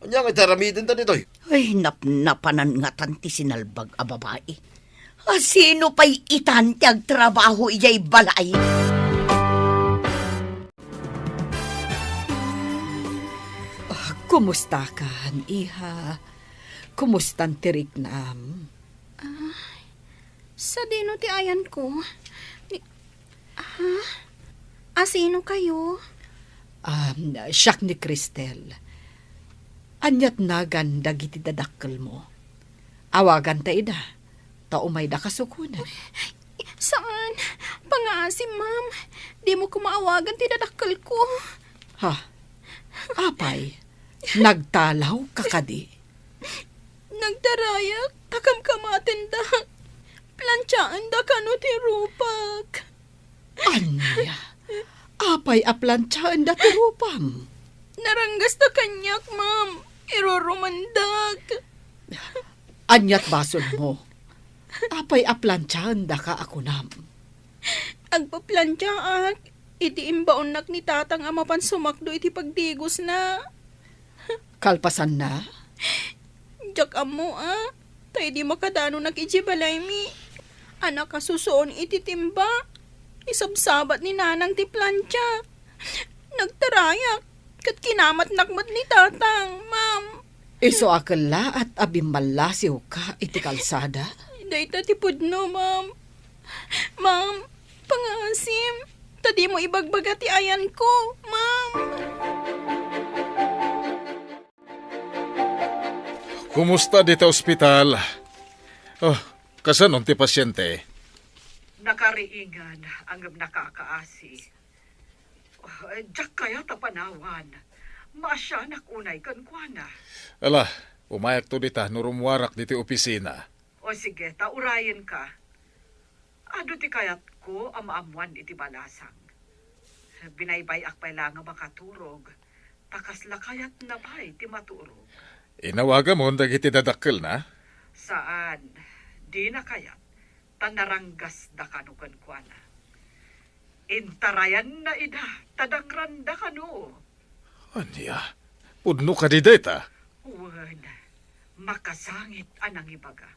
Ania nga iti aramidenta ditoy? Ay, napnapanan ngatan ti sinalbag a babai. Asino pay itan ti agtrabaho idiay balay? Ah, kumustakan, iha? Kumustan ti riknam? Ay, sadino ti ayanko? Ni-, Ha? Asino kayo? Um, siak ni Cristel. Aniat nagan dagiti dadakkelmo? Awaganta ida, ta umayda kasukunen. Saan? Pangaasim, ma'am. Di mo ko maawagan ti dadakkelko. Ha? Apay, nagtalaw ka kadi? Nagtarayak, ta kamkamatendak. Plantiaenda kano ti rupak. Ania? Apay a plantiaenda ti rupam? Naranggasta kaniak, ma'am. Irurumandak. Aniat basolmo? Apay a plantiaendaka a kunam? Agpaplantiaak iti imbaonnak ni tatang a mapan sumakdo iti pagdigosna. Kalpasanna? Diak ammo, a. Ta idi makadanonak idiay balaymi a nakasusuon iti timba, isabsabat ni nanang ti plantia. Nagtarayak, ket kinamatnak met ni tatang, ma'am. Isu a kellaat a bimmallasiwka iti kalsada? Dayta ti pudno, ma'am. Ma'am, pangaasim, ta dimo ibagbaga ti ayanko, ma'am. Kumusta dita ospital? Oh, kasano ti pasiente? Nakariingan, ngem nakakaasi. Oh, diak kayat a panawan. Maasianak unay kenkuana. Ala, umayakto dita no rummuarak ditoy opisina. O sige, ta urayenka. Adu ti kayatko a maammuan iti balasang. Binaybay-ak pay la nga makaturog, ta kasla kayatna pay ti maturog. Inawagamon dagiti dadakkelna? Saan, dina kayat, ta naranggasda kano kenkuana. Intarayanna ida, ta dangranda kano. Ania? Pudno kadi dayta? Wen, makasangit a nangibaga.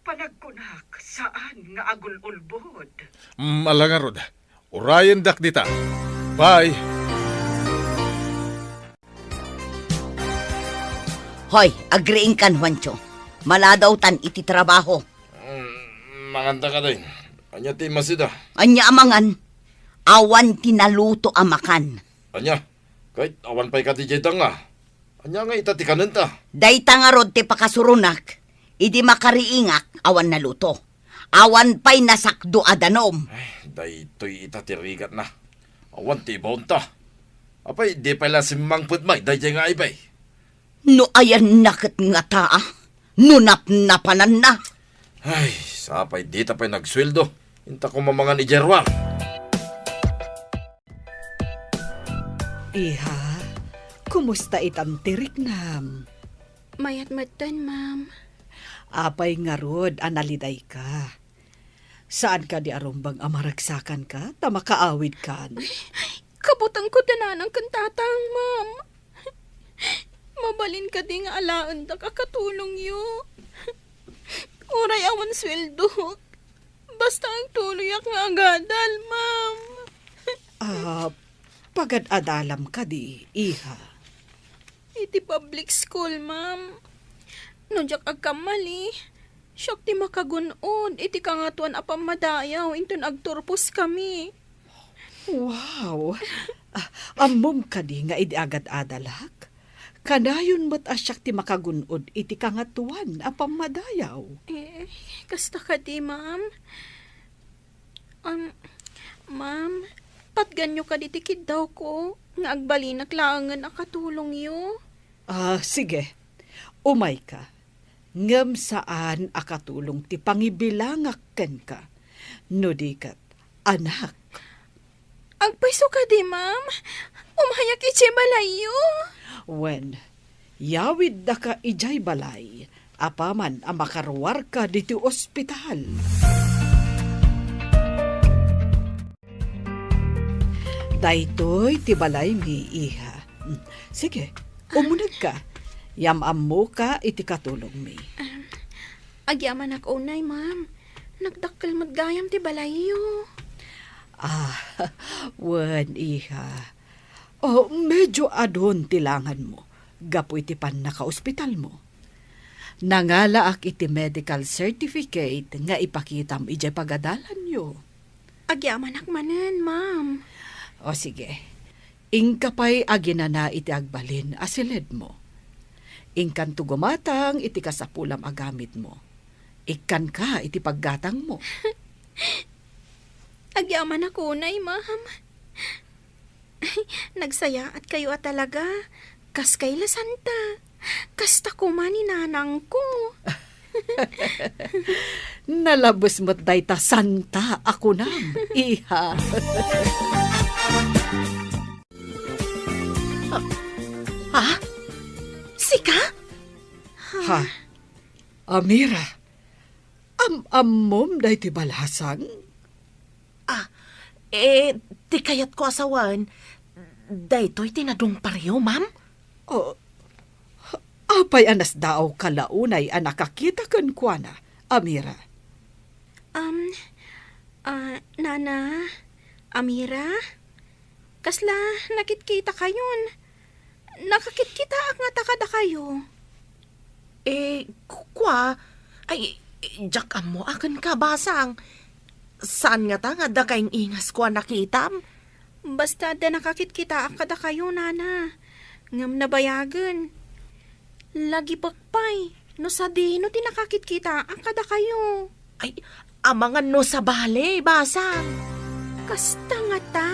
Panagkunak, saan nga agul-ulbod. Mm, ala ngarud. Urayendak dita. Bye! Hoy, agriingkan, Juancho. Maladawtan iti trabaho. Mm, manganta kadi. Ania ti masida? Ania a mangan? Awan ti naluto a makan. Ania? Ket awan pay kadi diay danga. Ania nga ita ti kanenta? Dayta ngarud ti pakasuronak, idi makariingak awan naluto. Awan pay nasakdo a danum. Ay, daytoy ita ti rigatna. Awan ti ibaonta. Apay, di pay la simmangpet met daydiay nga aybay. No ayanna ket ngata, a? No napnapananna? Ay, sapay dita pay nagsueldo. Inta ko mamangan idiay ruar. Iha, kumusta itan ti riknam? Mayat metten, ma'am. Apay ngarud a nalidayka? Saan kadi a rumbeng a maragsakanka ta makaawidkan? Ay, kabutengko ti nanang ken tatang, ma'am. Mabalin kadi nga alaendak a katulongyo? Uray awan sueldok, basta agtuloyak nga agadal, ma'am. Ah, pagad-adalam kadi, iha? Iti public school, ma'am. No diak agkammali, siak ti makagun-od iti Kangatoan a Pammadayaw inton agturposkami. Wow! Ah, ammom kadi nga idi agad-adalak, kanayon met a siak ti makagun-od iti Kangatoan a Pammadayaw? Eh, kasta kadi, ma'am. Um, ma'am, patganyo kadi ti kiddawko nga agbalinak laengen a katulongyo? Ah, sige. Umayka. Ngem saan a katulong ti pangibilangak kenka. No di ket, anak. Agpayso kadi, ma'am. Umayak idiay balayyo. Wen, yawiddaka idiay balay apaman a makaruarka ditoy ospital. Daytoy ti balaymi, iha. Mm, sige, umunegka. Yam-ammoka iti katulongmi. Um, agyamanak unay, ma'am. Nagdakkel met gayam ti balayyo. Ah, wen, iha. Oh, medyo adun ti langanmo gapu iti pannakaospitalmo. Nangalaak iti medical certificate nga ipakitam idiay pagadalanyo. Agyamanak manen, ma'am. O sige, inka pay aginana iti agbalin a siledmo. Inkanto gumatang iti kasapulam a gamidmo. Ikkanka iti paggatangmo. Agyamanak unay, ma'am. Nagsayaatkayo a talaga. Kaskay la santa. Kasta koma ni nanangko. Nalabes met dayta santa a kunam, iha. Ha? Sika? Ha? Amira, am-ammom daytoy balasang? Ah, eh, ti kayatko a sawen, daytoy ti nadungparyo, ma'am? Oh, apay a nasdaawka la unay a nakakita kenkuana, Amira? Um, ah, Nana, Amira, kasla nakitkitakayon? Nakakitkitaak ngata kadakayo. Eh, ku-, kua, ay, diak ammo a kenka, basang. Saan ngata nga adda kaing-ingasko a nakitam? Basta adda nakakitkitaak kadakayo, nana. Ngem nabayagen. Lagipek pay no sadino ti nakakitkitaak kadakayo. Ay, amangan no sabali, basang. Kasta ngata?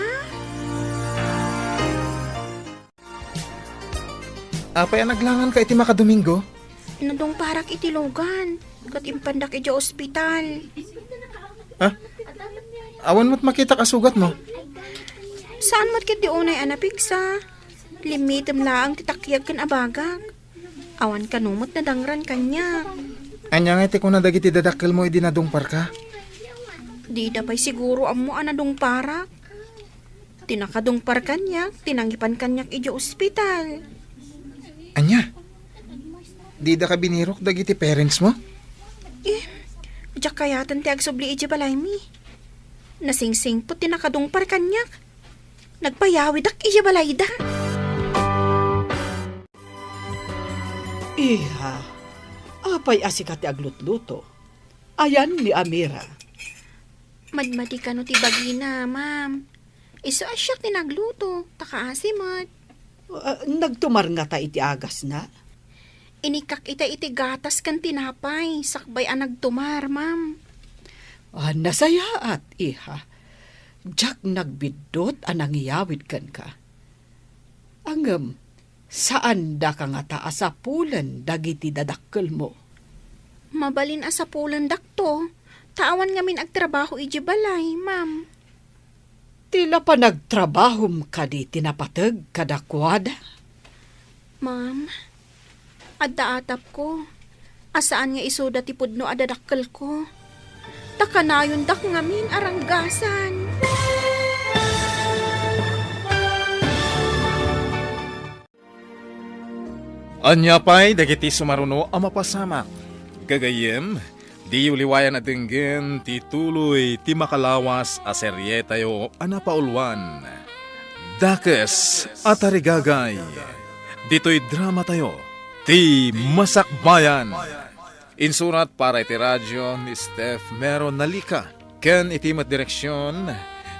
Apay a naglanganka iti makadomingo? Nadungparak iti lugan, ket impandak idiay ospital. Ha? Awan met makitak a sugatmo? Saan met ketdi unay a napigsa? Limmitem laeng ti takyag ken abagak. Awan kano met nadangran kaniak. Ania ngay ti kuna dagiti dadakkelmo idi nadungparka? Dida pay siguro ammo a nadungparak. Ti nakadungpar kaniak, ti nangipan kaniak idiay ospital. Ania? Didaka binirok dagiti parents mo? Eh, diak kayaten ti agsubli idiay balaymi. Nasingsingpet ti nakadungpar kaniak. Nagpayawidak idiay balayda. Iha, apay a sika ti aglutluto? Ayan ni Amira. Madmadi kano ti bagina, ma'am. Isu a siak ti nagluto, ta kaasi met. Ah, nagtumar ngata iti agasna? Inikkak ita iti gatas ken tinapay, sakbay a nagtumar, ma'am. Ah, nasayaat, iha. Diak nagbiddut a nangiyawid kenka. Ngem, saandaka ngata a sapulen dagiti dadakkelmo? Mabalin a sapulendakto, ta awan ngamin agtrabaho idiay balay, ma'am. Ti la panagtrabahom kadi ti napateg kadakuada? Ma'am, adda atapko a saan nga isuda ti pudno a dadakkelko. Ta kanayondak ngamin a ranggasan. Ania pay dagiti sumaruno a mapasamak? Gagayyem, diyo liwayan a denggen ti tuloy ti makalawas a serietayo a napauluan, Dakes a Tarigagay. Ditoy dramatayo, Ti Masakbayan. Insurat para iti radio ni Steph Mero Nalica, ken iti met direksion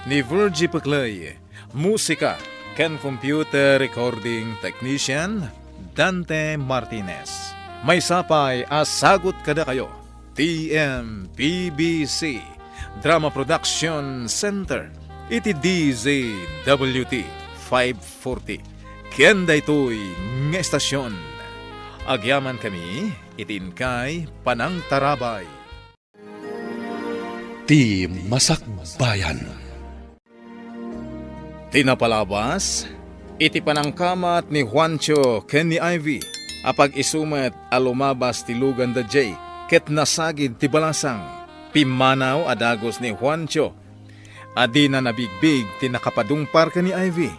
ni Virgie Peclay. Musika ken computer recording technician, Dante Martinez. Maysa pay a sagut kadakayo, T M P B C, Drama Production Center, iti D Z W T five forty. Ken daytoy nga estasion, agyamankami iti inkay panangtarabay. Ti Masakbayan. Ti napalabas, iti panangkamat ni Juancho ken ni Ivy, a pag-isu met a lumabas ti lugan da Jake ket nasagid ti balasang. Pimmanaw a dagus ni Juancho a dina nabigbig ti nakapadungpar ken ni Ivy.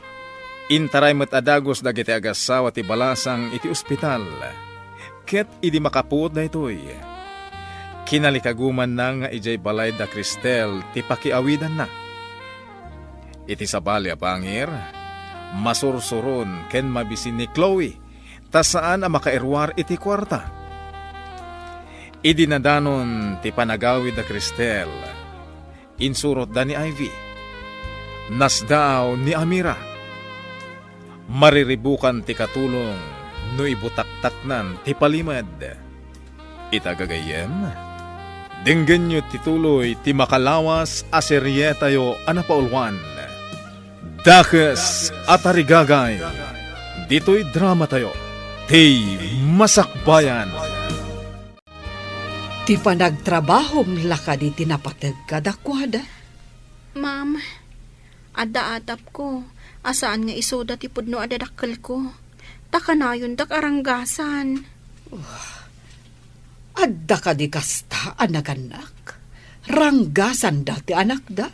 Intaray met a dagus dagiti agassawa ti balasang iti ospital. Ket idi makapuot daytoy, kinalikagumanna nga idiay balay da Cristel ti pakiawidanna. Iti sabali a bangir, masursuron ken mabisin ni Chloe ta saan a makairuar iti kuarta. Idi nadanon ti panagawid da Cristel, insurotda ni Ivy. Nasdaaw ni Amira. Mariribukan ti katulong no ibutaktaknan ti palimed. Ita gagayyem, denggenyo ti tuloy ti makalawas a serietayo a napauluan, Dakes a Tarigagay, ditoy dramatayo, ti Masakbayan. Ti panagtrabahom la kadi ti napateg kadakuada? Ma'am, adda atapko a saan nga isuda ti pudno a dadakkelko, ta kanayondak a ranggasan. Adda kadi kasta a nagannak? Ranggasanda ti anakda?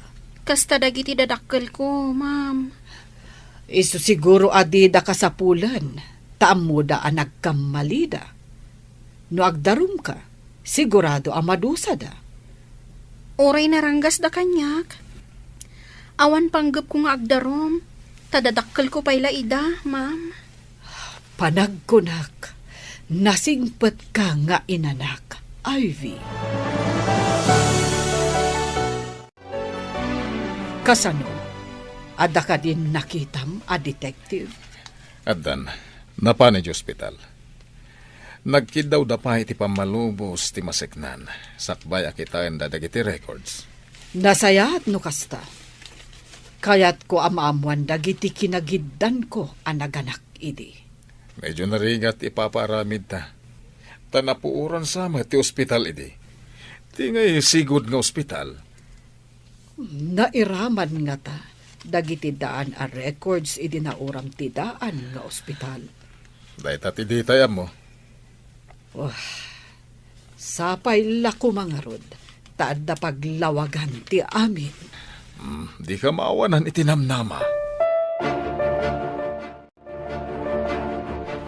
Kasta dagiti dadakkelko, ma'am. Isu siguro a dida kasapulen, ta ammoda a nagkammalida. No agdarumka, sigurado a madusada. Uray naranggasda kaniak, awan panggepko nga agdarum, ta dadakkelko pay la ida, ma'am. Panagkunak, nasingpetka nga inanak, Ivy. Kasano? Adda kadin nakitam a detective? Addan, napan idiay ospital. Nagkiddawda pay iti pammalubos ti maseknan, sakbay a kitaenda dagiti records. Nasayaat no kasta. Kayatko a maammoan dagiti kinagiddanko a naganak idi. Medyo narigat ti ipapaaramidta. Ta napuoran sa met ti ospital idi. Ti ngay sigud nga ospital. Nairaman ngata dagiti daan a records idi nauram ti daan nga ospital? Dayta ti ditay ammo. Wah, sapay la koma ngarud ta adda paglawagan ti amin. Hmm, dika maawanan iti namnama.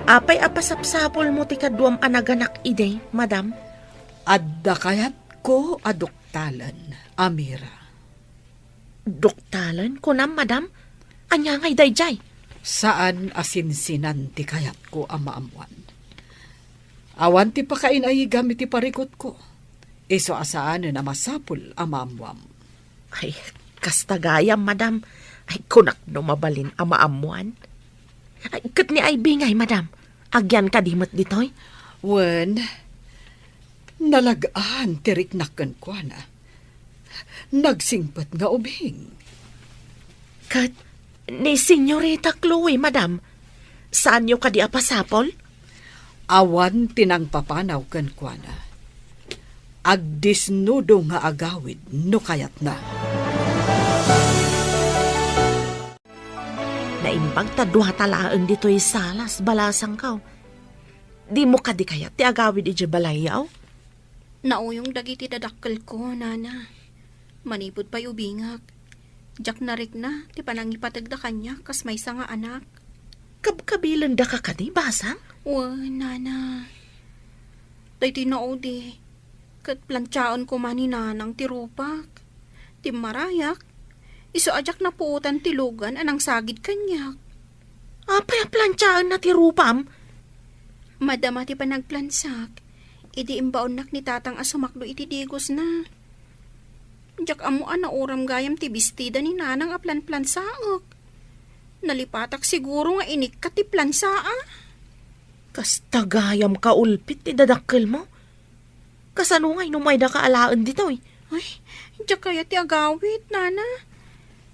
Apay a pasapsapulmo ti kaduam a naganak idi, madam? Adda kayatko a duktalen, Amira. Duktalen, kunam, madam? Ania ngay daydiay? Saan a sinsinan ti kayatko a maammoan. Awan ti pakainaigam iti parikutko. Isu a saanen a masapul a maammoam. Ay, kasta gayam, madam. Ay, kunak no mabalin a maammoan. Ay, ket ni Ivy ngay, madam? Agyan kadi met ditoy? Wen, nalag-an ti riknak kenkuana. Nagsingpet nga ubing. Ket ni Senyorita Chloe, madam, saanyo kadi a pasapol? Awan ti nangpapanaw kenkuana. Agdisnudo nga agawid no kayatna. Naimbag ta dua ta laeng ditoy salas, balasangko. Dimo kadi kayat ti agawid idiay balayyo? Nauyong dagiti dadakkelko, nana. Manipud pay ubingak, diak narikna ti panangipategda kaniak kas maysa nga anak. Kabkabilendaka kadi, basang? Wen, nana. Daytoy naudi, ket plantiaen koma ni nanang ti rupak. Timmarayak, isu a diak napuotan ti lugan a nangsagid kaniak. Apay a plantiaenna ti rupam? Madama ti panagplansak, idi imbaonnak ni tatang a sumakdo iti digosna. Diak ammo a nauram gayam ti bestida ni nanang a planplansaek. Nalipatak siguro nga inikkat ti plansaa. Kasta gayam kaulpit ti dadakkelmo. Kasano ngay no maydaka alaen ditoy? Ay, diak kayat ti agawid, nana.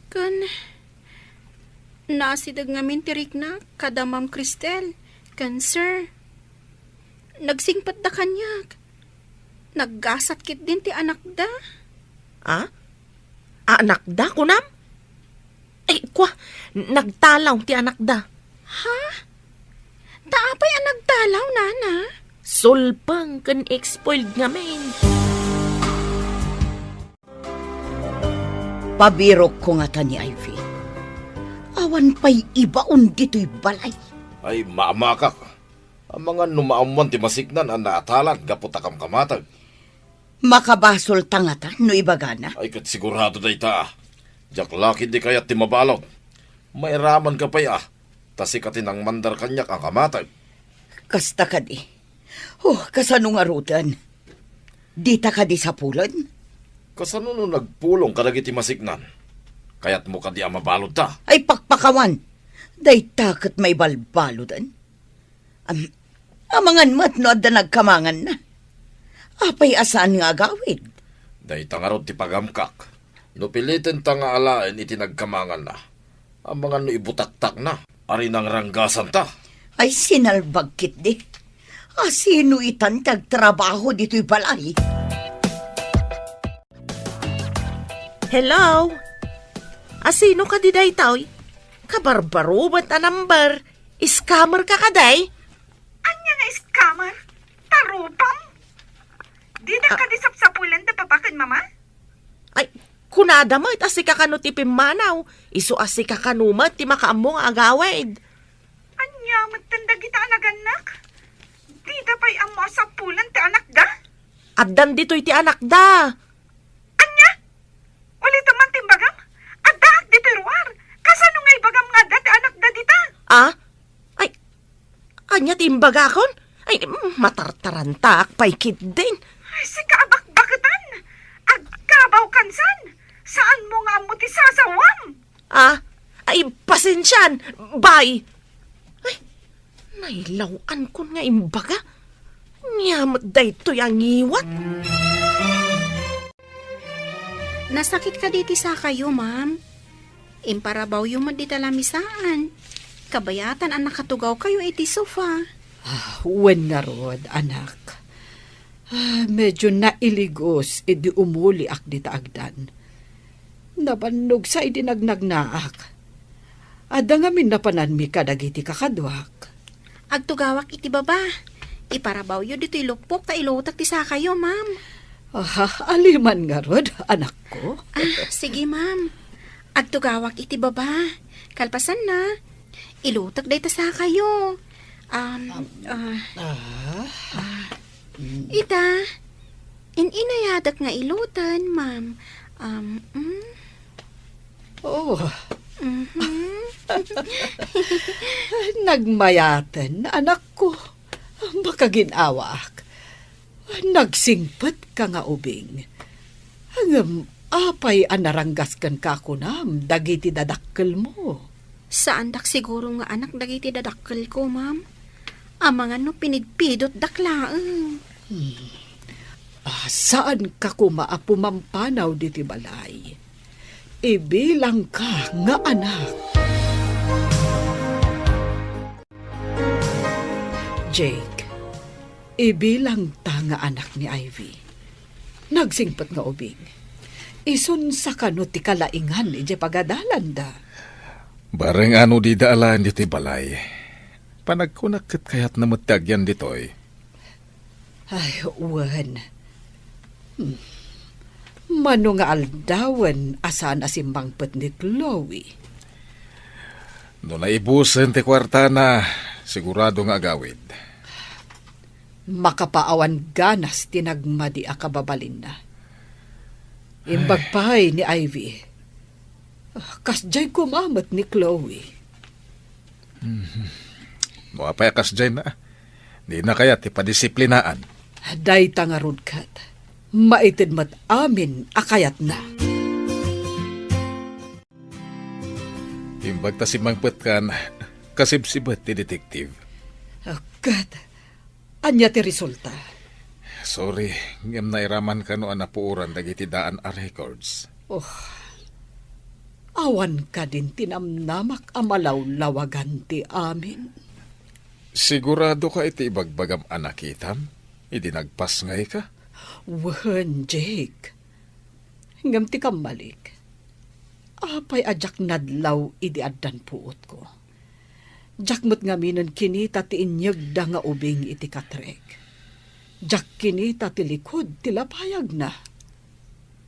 Ken, naasideg ngamin ti rikna kada Ma'am Cristel ken Sir. Nagsingpetda kaniak. Naggasat ketdin ti anakda. A? Anakda, kunam? Ay, kua, nagtalaw ti anakda. Ha? Ta apay a nagtalaw, nana? Sulpeng ken spoiled ngamin. Pabirokko ngata ni Ivy. Awan pay ibaon ditoy balay. Ay, maamakak. Amangan no maammoan ti masiknan a naatalan gapu ta kamkamateg. Makabasolta ngata no ibagana? Ay, ket sigurado dayta, a. Diak la ketdi kayat ti mabalud. Mairamanka pay, a, ta sika ti nangmandar kaniak a kamateg. Kasta kadi. Oh, kasano ngaruden? Dita kadi sapulen? Kasano no nagpulong kadagiti masiknan? Kayatmo kadi a mabaludta? Ay, pakpakawan! Dayta ket maibalbaluden. Am-, amangan met no adda nagkamanganna. Apay a saan nga agawid? Dayta ngarud ti pagamkak. No pilitenta nga alaen iti nagkamanganna, amangan no ibutaktakna, ari nangranggasanta. Ay, sinalbag ketdi. Asino itan ti agtrabaho ditoy balay? Hello? Asino kadi daytoy? Kabarbaro met a number. Scammer ka kadi? Ania nga scammer? Tarupam? Dida Ah. kadi sapsapulan da papa ken mama? Ay, kunada met a sika kano ti pimmanaw. Isu a sika kano met ti makaammo nga agawid. Ania met dagita a nagannak? Dida pay ammo a sapulan ti anakda? Addan ditoy ti anakda. Ania? Ulitem man ti imbagam? Addaak ditoy ruar. Kasano nga ibagam nga adda ti anakda dita? Ah? Ay, ania ti imbagakon? Ay, mm, matartarantaak pay ketdin. Ay, sika a bakbaketan! Agkabaw kansan! Saanmo nga ammo ti sasawam? Ah? Ay, pasensian! Bye! Ay, nailaw-ankon nga imbaga. Ania met daytoy a ngiwat? Nasakit kadi ti sakayo, ma'am? Imparabawyo met dita lamisaan. Kabayatan a nakatugawkayo iti sofa. Ah, wen ngarud, anak. Ah, medyo nailigos idi umuliak dita agdan. Nabannog sa idi nagnagnaak. Adda ngamin napananmi kadagiti kakaduak. Agtugawak iti baba. Iparabawyo ditoy lupok ta ilutek ti sakayo, ma'am. Ah, aliman ngarud, anakko. Ah, sige, ma'am. Agtugawak iti baba. Kalpasanna, ilutek dayta sakayo. Um, ah, Ah. Ita, in-inayadak nga ilutan, ma'am. Um, mm. Oh. Mhm. Nagmayaten, anakko. Makagin-awaak. Nagsingpet ka nga ubing. Ngem apay a naranggas kenka kunam dagiti dadakkelmo? Saandak siguro nga anak dagiti dadakkelko, ma'am. Amangan no pinidpidotdak laeng. Hmm. Ah, saanka koma a pumampanaw diti balay. Ibilangka nga anak. Jake, ibilangta nga anak ni Ivy. Nagsingpet nga ubing. Isunsa kano ti kalaingan idiay pagadalanda? Bareng a no dida alaen ditoy balay. Panagkunak ket kayatna met ti agyan ditoy. Ay, wen. Hmm. Mano nga aldawen a saan a simmangpet ni Chloe? No naibusen ti kuartana, sigurado nga agawid. Makapaawan ganas ti nagmadi a kababalinna. Imbag pay ni Ivy. Ah, kasdiay koma met ni Chloe. Mhm. No apay a kasdiayna, dina kayat ti padisiplinaan. Dayta ngarud ket, maited met amin a kayatna. Imbag ta simmangpetkan, kasibsibet ti detective. Ah, ket, ania ti resulta? Sorry, ngem nairaman kano a napuoran dagiti daan a records. Oh, awan kadin ti namnamak a malawlawagan ti amin. Sigurado ka iti ibagbagam a nakitam idi nagpasngay ka? Wen, Jake. Ngem ti kammalik, apay a diak nadlaw idi addan puotko? Diak met ngaminen kinita ti inyegda nga ubing iti katrek. Diak kinita ti likud ti lapayagna.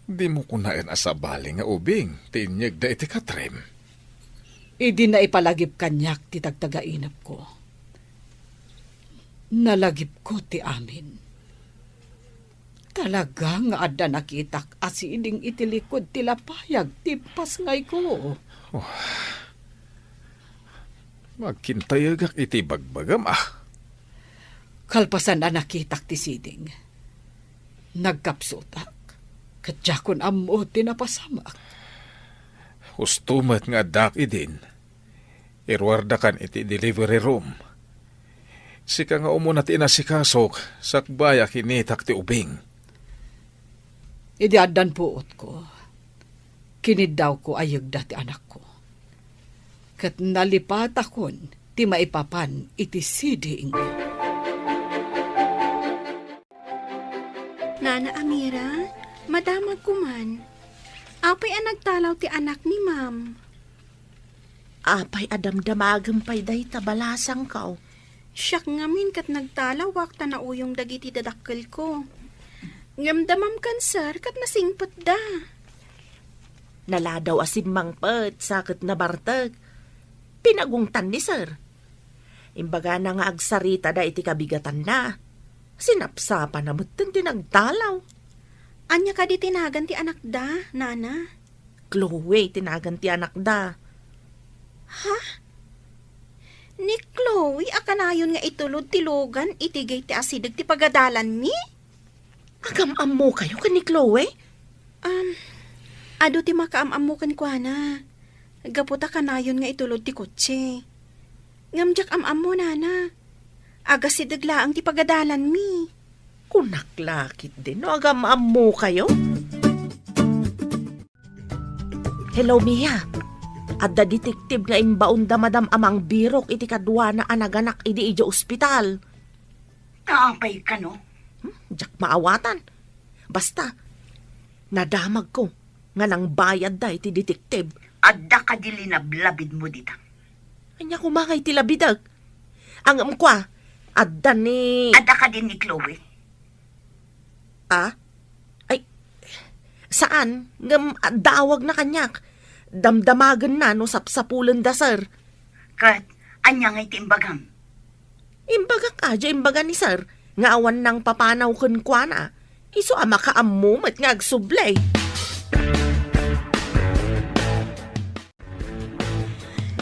Dimo kunaen a sabali nga ubing ti inyegda iti katrem? Idi naipalagip kaniak ti tagtagainepko, nalagipko ti amin. Talaga nga adda nakitak a siding iti likud ti lapayag ti pasngayko. Oh. Agkintayegak iti bagbagam, ah. Kalpasan a nakitak ti siding, nagkapsutak. Ket diakon ammo ti napasamak. Husto met nga addaak idin. Iruardakan iti delivery room. Sika nga umuna ti inasikasok, sakbay a kinitak ti ubing. Idi addan puotko, kiniddawko a yegda ti anakko. Ket nalipatakon ti maipapan iti siding. Nana Amira, madamagko man. Apay a nagtalaw ti anak ni Ma'am? Apay a damdamagem pay dayta, balasangko? Siak ngamin ket nagtalawak ta nauyong dagiti dadakkelko. Ngem da Ma'am Cancer ket nasingpetda. Naladaw a simmangpet sa ket nabartek. Pinagungtan ni Sir. Imbagana nga agsaritada iti kabigatanna. Sinapsapana metten ti nagtalaw. Ania kadi ti nagan ti anakda, Nana? Chloe ti nagan ti anakda. Ha? Ni Chloe a kanayon nga itulod ti Logan iti gay ti asideg ti pagadalanmi? Agam-ammokayo ken ni Chloe? Um, adu ti makaam-ammo kenkuana. Gapu ta kanayon nga itulod ti kotse. Ngem diak am-ammo, Nana. Agasideg laeng ti pagadalanmi. Kunak la ketdin no agam-ammokayo. Hello, Mia. Adda detective nga imbaon da Madam a mangbirok iti kaduana a naganak idi idiay ospital. Apay kano? Hmm, diak maawatan. Basta, nadamagko nga nangbayadda iti detective. Adda kadi linablabidmo dita? Ania koma nga iti labidek? Ngem kua, adda ni... Adda kadi ni Chloe? Ah? Ay, saan. Ngem adda awagna kaniak. Damdamagenna no sapsapulenda, sir. Ket ania nga iti imbagam? Imbagak a, diay imbaga ni sir, nga awan nangpapanaw kenkuana. Isu a makaammo met nga agsubli.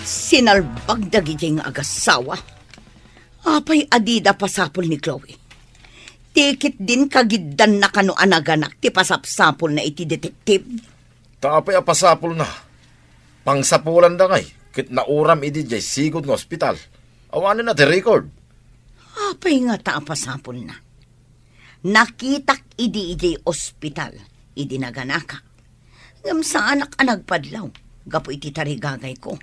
Sinalbag dagiti nga agasawa. Apay a dida pasapul ni Chloe? Ti ketdin kagiddanna kano a naganak ti pasapsapulna iti detective? Ta apay a pasapulna? Pangsapulanda ngay, ket nauram idi diay sigud nga ospital. Awanen a ti record. Apay ngata a pasapulna? Nakitak idi idiay ospital, idi naganakak. Ngem saanak a nagpadlaw gapu iti tarigagayko.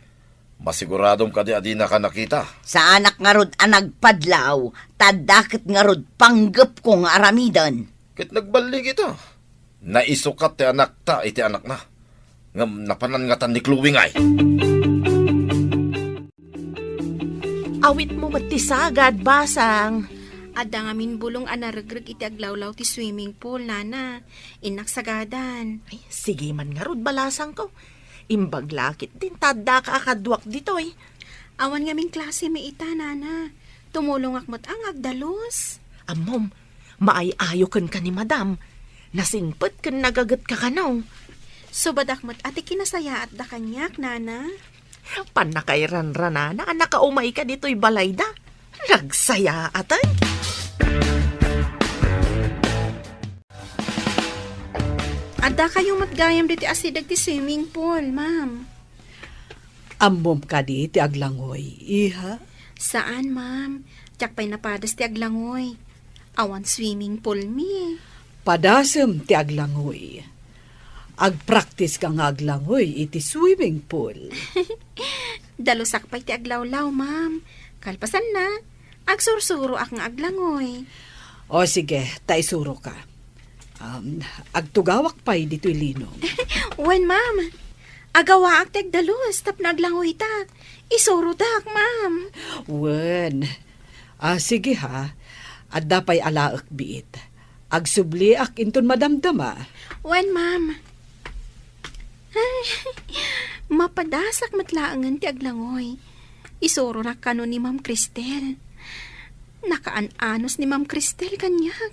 Masiguradom kadi a dinaka nakita? Saanak ngarud a nagpadlaw, ta adda ket ngarud panggepko nga aramiden. Ket nagballigita. Naisukat ti anakta iti anakna. Ngem napanan ngatan ni Chloe ngay. Awitmo met ti sagad, basang. Adda ngamin bulong a naregreg iti aglawlaw ti swimming pool, Nana. Innak sagadan. Ay, sige man ngarud, balasangko. Imbag la ketdin ta addaka a kaduak ditoy. Awan ngamin klasemi ita, Nana. Tumulongak met a nga agdalus. Ammom, maay-ayo kenka ni Madam. Nasingpet ken nagagetka kano. Subadak met a ti kinasayaatda kaniak, Nana. Pannakairanranana a nakaumayka ditoy balayda. Nagsayaat, ay. Addakayo met gayam ditoy asideg ti swimming pool, ma'am. Ammom kadi ti aglangoy, iha? Saan, ma'am. Diak pay napadas ti aglangoy. Awan swimming pool mi. Padasem ti aglangoy. Agpraktiska nga aglangoy iti swimming pool. Dalusak pay ti aglawlaw, ma'am. Kalpasanna, agsursuroak nga aglangoy. O sige, ta isuroka. Um, agtugawak pay ditoy linom. Wen, ma'am. Agawaak ti agdalus tapno aglangoytak. Isurotak, ma'am. Wen. Ah, sige ha. Adda pay alaek biit. Agsubliak inton madamdama. Wen, ma'am. Ay, mapadasak met laengen ti aglangoy. Isuronak kano ni Ma'am Cristel. Nakaan-anos ni Ma'am Cristel kaniak.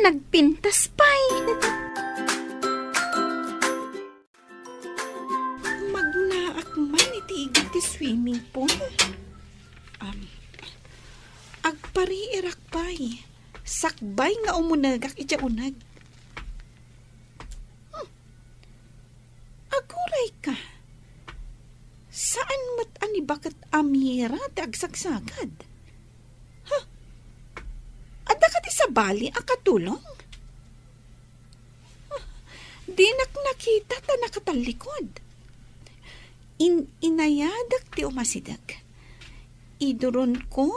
Nagpintas pay. Magnaak man iti igid ti swimming pool. Am, agpariirak pay. Sakbay nga umunegak idiay uneg. Ira ti agsagsagad. Huh? Adda kadi sabali a katulong? Huh? Dinak nakita ta nakatallikod. In-, inayadak ti umasideg. Iduronko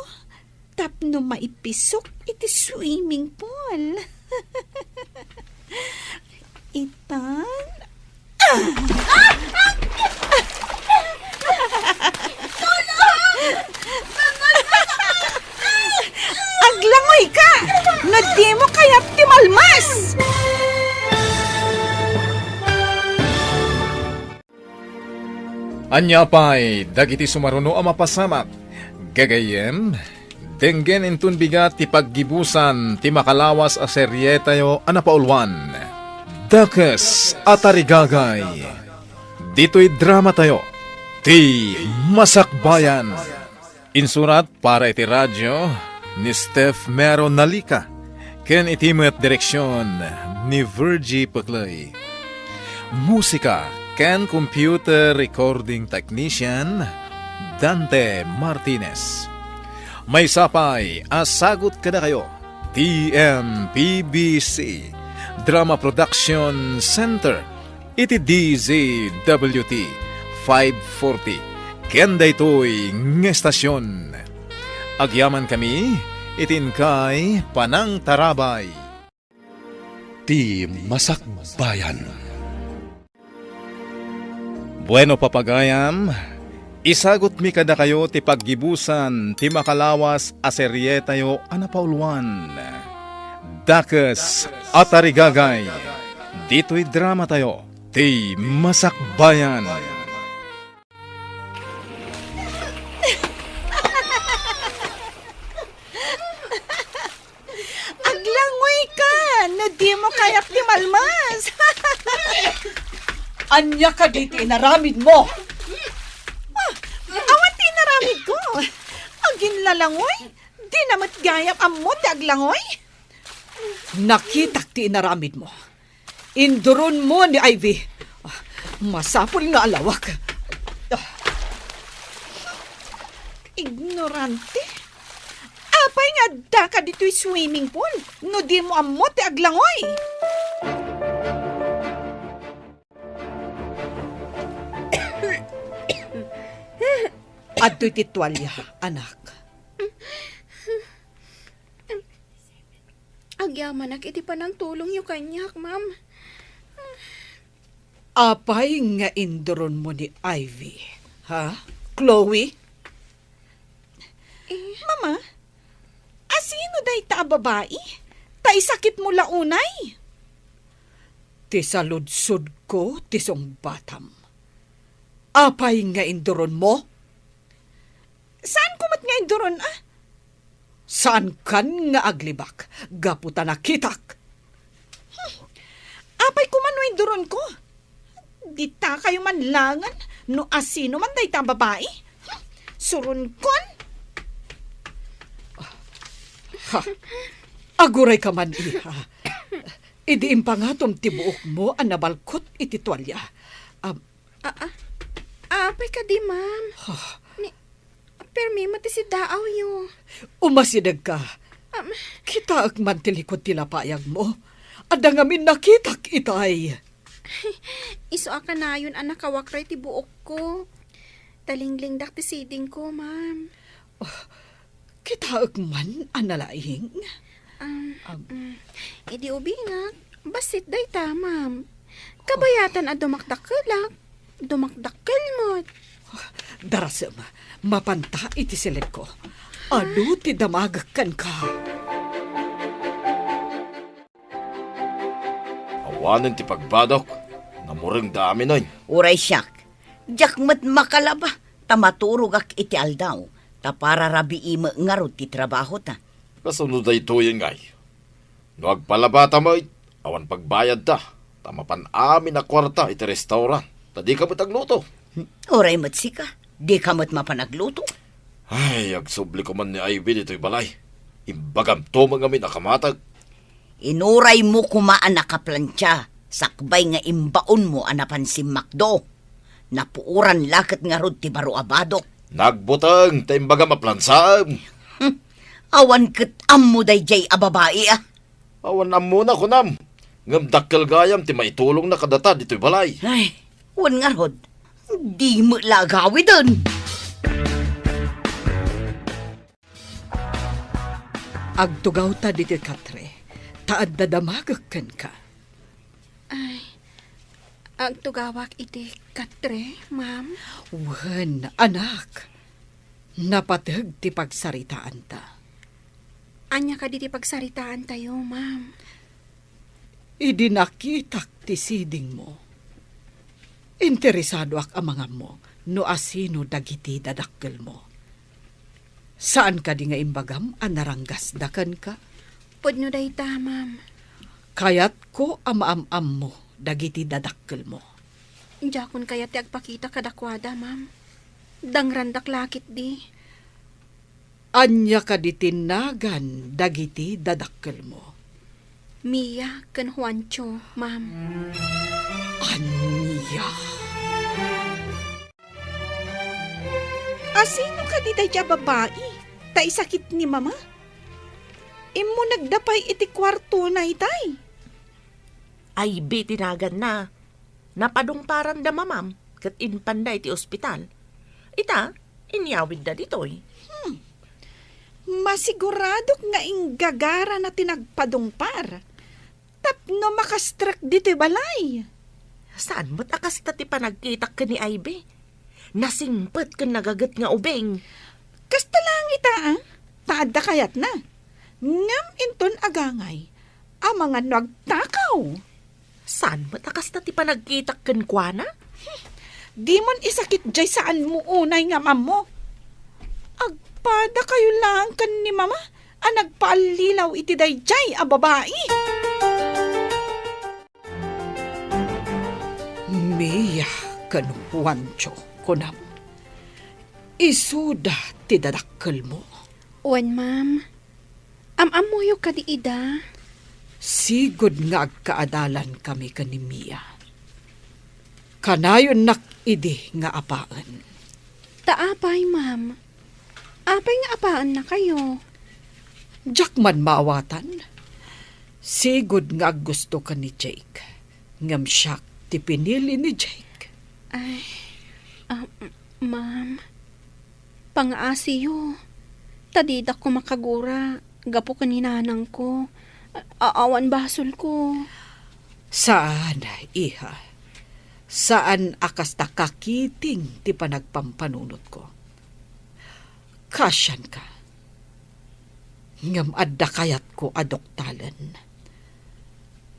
tapno maipisok iti swimming pool. Itan. Ah! Aglangoy ka! No dimo kayat ti malmas! Ania pay dagiti sumaruno a mapasamak? Gagayyem, denggen inton bigat ti paggibusan ti makalawas a serietayo a napauluan, Dakes a Tarigagay. Ditoy dramatayo, ti Masakbayan. Insurat para iti radio ni Steph Mero Nalica, ken iti met direksion ni Virgie Peclay. Musika ken computer recording technician, Dante Martinez. Maysa pay a sagut kadakayo, T M P B C Drama Production Center, iti D Z W T five forty, ken daytoy nga estasion. Agyamankami iti inkay panangtarabay. Ti Masakbayan. Bueno, papagayam, isagutmi kadakayo ti paggibusan ti makalawas a serietayo a napauluan, Dakes a Tarigagay. Ditoy dramatayo, ti Masakbayan. Aglangoy ka no dimo kayat ti malmas. Ania kadi ti inaramidmo? Ah, awan ti inaramidko. Aginlalangoy, dina met gayam ammo ti aglangoy. Nakitak ti inaramidmo. Induronmo ni Ivy. Ah, masapul nga alawak. Ah. Ignorante. Apay nga addaka ditoy swimming pool no dimo ammo ti aglangoy? Adtoy ti tualya, anak. Agyamanak iti panangtulongyo kaniak, ma'am. Apay nga induronmo ni Ivy, ha, Chloe? Eh? Mama, asino dayta a babai? Ta isakitmo la unay. Ti saludsodko ti sungbatam. Apay nga induronmo? Saanko met nga induron, a? Saankan nga aglibak gapu ta nakitak. Hmm. Apay koma no induronko? Ditakayo man langen no asino man dayta a babai. Hmm. Suronkon. Ha. Agurayka man, iha. Idi impangatom ti buokmo a nabalkot iti tualya. Am, A, a, apay kadi, ma'am? Ha? Ni, permi met ti siddaawyo. Umasidegka. Am, Kitaek man ti likud ti lapayagmo. Adda ngamin nakitak itay. Isu a kanayon a nakawakray ti buokko. Talinglingdak ti sidingko, ma'am. Oh, Kitaek man a nalaing. Um, Um, mm, idi ubingak, bassit dayta, ma'am. Kabayatan a dumakdakkelak, dumakdakkel met. Darasem, mapanta iti siledko. Adu ti damagek kenka. Awanen ti pagbadok, namurengda aminen. Uray siak, diak met makalaba, ta maturogak iti aldaw, ta para rabii met ngarud ti trabahota. Kasano daytoyen ngay? No agpalabata met, awan pagbayadta, ta mapan amin a kuarta iti restaurant, ta dika met agluto. Uray met sika, dika met mapan agluto? Ay, agsubli koman ni Ivy ditoy balay. Imbagamto met ngamin a kamateg. Inuraymo koma a nakaplantia, sakbay nga imbaonmo a napan simmakdo. Napuoran la ket ngarud ti baro a badok. Nagbuteng ta imbagam a plansaem. Hmm. Awan ket ammo daydiay a babai, a. Awan ammona, kunam. Ngem dakkel gayam ti maitulongna kadata ditoy balay. Ay, wen ngarud, di met la agawiden. Agtugawta ditoy katre, ta adda damagek kenka. Ay, agtugawak iti katre, ma'am? Wen, anak. Napateg ti pagsaritaanta. Ania kadi ti pagsaritaantayo, ma'am? Idi nakitak ti sidingmo, interesadoak a mangammo no asino dagiti dadakkelmo. Saan kadi nga imbagam a naranggasda kenka? Pudno dayta, ma'am. Kayatko a maam-ammo dagiti dadakkelmo. Diakon kayat ti agpakita kadakuada, ma'am. Dangrandak la ketdi. Ania kadi ti nagan dagiti dadakkelmo? Mia ken Juancho, ma'am. Ania? Asino kadi daydiay a babai ta isakit ni Mama? Immunegda pay iti kuartona itay. Ivy ti naganna. Napadungparanda, Mamam, ket impanda iti ospital. Ita, inyawidda ditoy. Hmm. Masiguradok nga inggagarana ti nagpadungpar tapno makastrek ditoy balay. Saan met a kasta ti panagkitak ken ni Ivy? Nasingpet ken nagaget nga ubing. Kasta laeng ita, a, ta adda kayatna. Ngem inton agangay, amangan no agtakaw. Saan met a kasta ti panagkitak kenkuana? Dimon isakit jay saanmo unay nga ammo. Agpadakayo laeng ken ni Mama a nagpaallilaw iti daydiay a babai. Mia ken Juancho, kunam. Isuda ti dadakkelmo. Wen, ma'am. Am-ammoyo kadi ida? Sigud nga agkaadalankami ken ni Mia. Kanayonnak idi nga apaen. Ta apay, ma'am? Apay nga apaennakayo? Diak man maawatan. Sigud nga aggustoka ni Jake, ngem siak ti pinili ni Jake. Ay, ah, m-, ma'am, pangaasiyo, ta didak koma kagura gapu ken ni nanangko. A-, awan basolko. Saan, iha. Saan a kasta kakiting ti panagpampanunotko. Kasianka. Ngem adda kayatko a duktalen.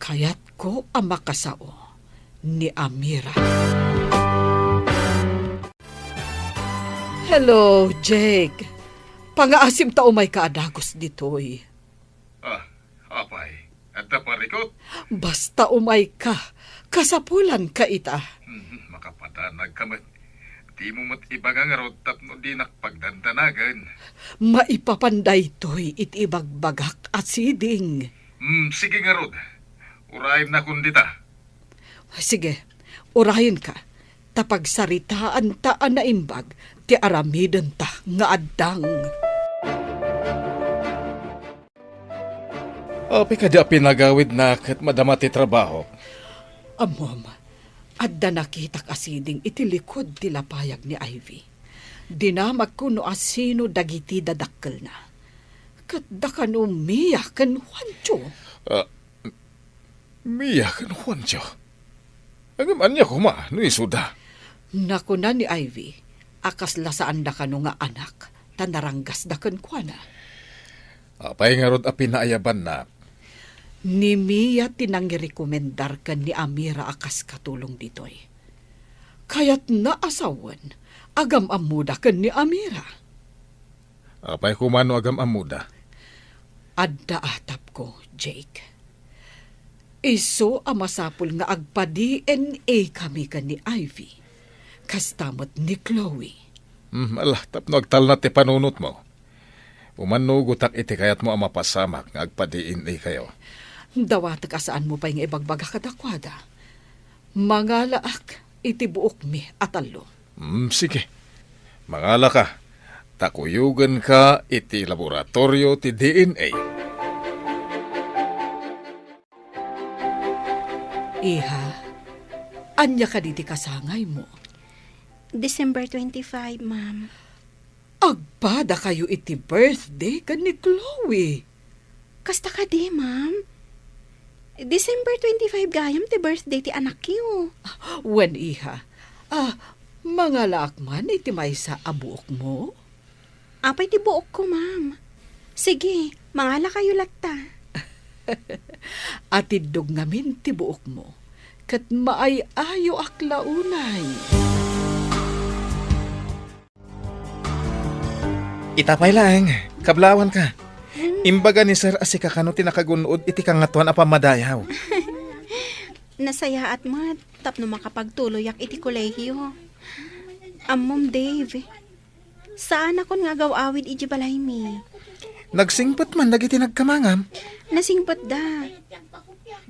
Kayatko a makasao ni Amira. Hello, Jake. Pangaasim ta umayka a dagus ditoy. Ah, apay, adda parikut? Basta umayka, kasapulanka ita. Hmm, makapadanagka met. Dimo met ibaga ngarud tapno dinak pagdandanagen. Maipapan daytoy iti ibagbagak a siding. Hmm, sige ngarud. Urayennakon dita. Sige, urayenka, ta pagsaritaanta a naimbag ti aramidenta nga addang. Apay kadi a pinagawidna ket madama ti trabaho? Ammom, adda nakitak a siding iti likud ti lapayag ni Ivy. Dinamagko no asino dagiti dadakkelna. Ket dakano Mia ken Juancho. Ah, Mia ken Juancho? Ngem ania koma no isuda? Nakuna ni Ivy a kasla saanda kano nga anak ta naranggasda kenkuana. Apay ngarud a pinaayabanna? Ni Mia ti nangirekomendar ken ni Amira a kas katulong ditoy. Kayatna a sawen, agam-ammoda ken ni Amira. Apay koma no agam-ammoda? Adda atapko, Jake. Isu a masapul nga agpa-D N A kami ken ni Ivy. Kasta met ni Chloe. Hmm, ala, tapno agtalna ti panunotmo. Umannugotak iti kayatmo a mapasamak nga agpa-D N A kayo. Dawatek a saanmo pay nga ibagbaga kadakuada. Mangalaak iti buokmi a tallo. Hmm, sige. Mangalaka, ta kuyogenka iti laboratorio ti D N A. Iha, ania kadi ti kasangaymo? December twenty-five, ma'am. Agpadakayo iti birthday ken ni Chloe. Kasta kadi, ma'am? December twenty-five gayam ti birthday ti anakyo. Wen, iha. Ah, mangalaak man iti maysa a buokmo? Apay ti buokko, ma'am? Sige, mangalakayo latta. Atiddog ngamin ti buokmo, ket maay-ayoak la unay. Ita pay laeng, kablawanka. Hmm. Imbaga ni Sir a sika kano ti nakagun-od iti Kangatoan a Pammadayaw. Nasayaat met tapno makapagtuloyak iti kolehiyo. Ammom, Dave, saanakon nga agaw-awid idiay balaymi. Nagsingpet man dagiti nagkamangam? Nasingpetda.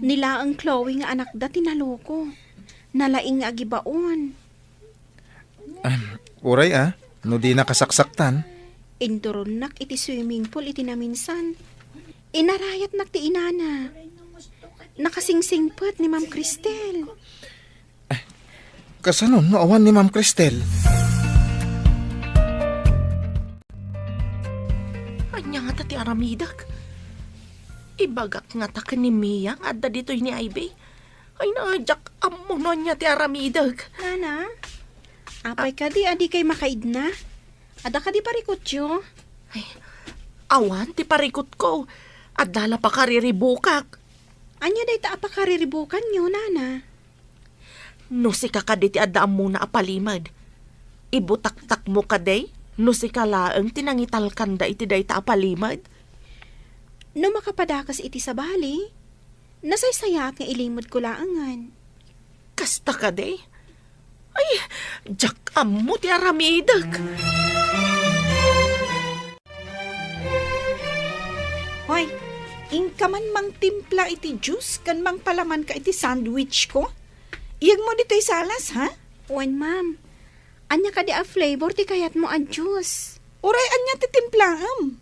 Ni laeng Chloe nga anakda ti naloko. Nalaing nga agibaon. Ah, uray a, no di nakasaksaktan. Induronnak iti swimming pool iti naminsan. Inarayatnak ti inana. Nakasingsingpet ni Ma'am Cristel. Kasano no awan ni Ma'am Cristel? Ania ngata ti aramidek? Ibagak ngata ken ni Mia nga adda ditoy ni Ivy. Ay, na, diak ammo no ania ti aramidek. Nana, apay kadi a dikay makaidna? Adda kadi parikutyo? Ay, awan ti parikutko. Adda la pakariribukak. Ania dayta a pakariribukanyo, Nana? No sika kadi ti adda ammona a palimed, ibutaktakmo kadi no sika laeng ti nangitalkanda iti dayta a palimed? No makapadakes iti sabali, nasaysayaat nga ilimedko laengen. Kasta kadi? Ay, diak ammo ti aramidek. Hoy, inka man mangtimpla iti juice ken mangpalamanka iti sandwich ko? Iyegmo ditoy salas, ha? Wen, ma'am. Ania kadi a flavor ti kayatmo a juice? Uray ania ti timplaem?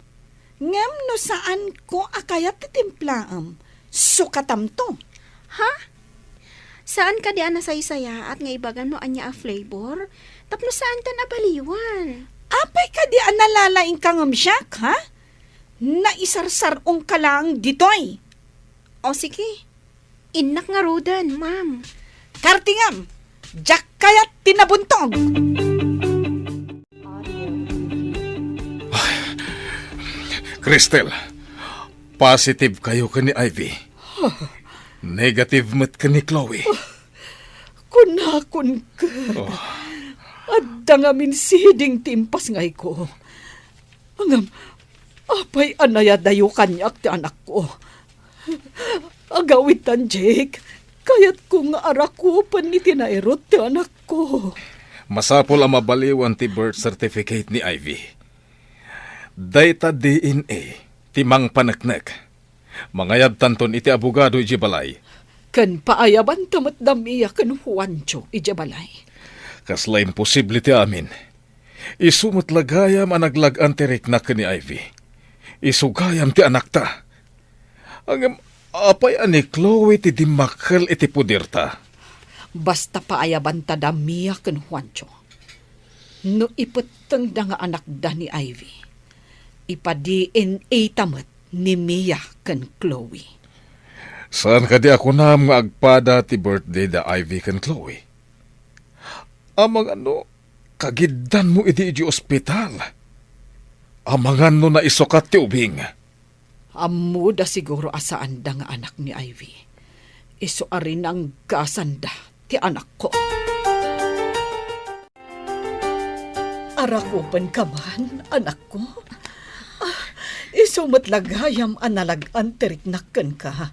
Ngem no saanko a kayat ti timplaem, sukatamto. Ha? Saan kadi a nasaysayaat nga ibagam no ania a flavor? Tapno saantan a baliwan. Apay kadi a nalalaingka ngem siak, ha? Naisarsar-ongka laeng ditoy. O sige, innak ngaruden, ma'am. Kartingam, diak kayat ti nabuntog. Ay, Cristel, positive kayo ken ni Ivy. Negative met ken ni Chloe. Kunakon ket, Oh. adda ngamin siding ti impasngayko. Ngem, apay a nayadayo kaniak ti anakko? Agawidtan, Jake. Kayatko nga arakupen iti nairut ti anakko. Masapul a mabaliwan ti birth certificate ni Ivy. Dayta D N A ti mangpaneknek. Mangayabtanton iti abogado idiay balay. Ken paayabanta met da Mia ken Juancho idiay balay. Kasla imposible ti amin. Isu met la gayam a naglag-an ti rikna ken ni Ivy. Isu gayam ti anakta. Ngem apay a ni Chloe ti dimmakkel iti poderta? Basta paayabanta da Mia ken Juancho. No ipettengda nga anakda ni Ivy, ipa-D N A ta met ni Mia ken Chloe. Saan kadi a kunam nga agpada ti birthday da Ivy ken Chloe? Amangan no kagiddanmo idi idiay ospital? Amangan no naisukat ti ubing? Ammoda siguro a saanda nga anak ni Ivy. Isu a rinanggasanda ti anakko. Arakupenka man, anakko? Ah, isu met la gayam a nalag-an ti riknak kenka.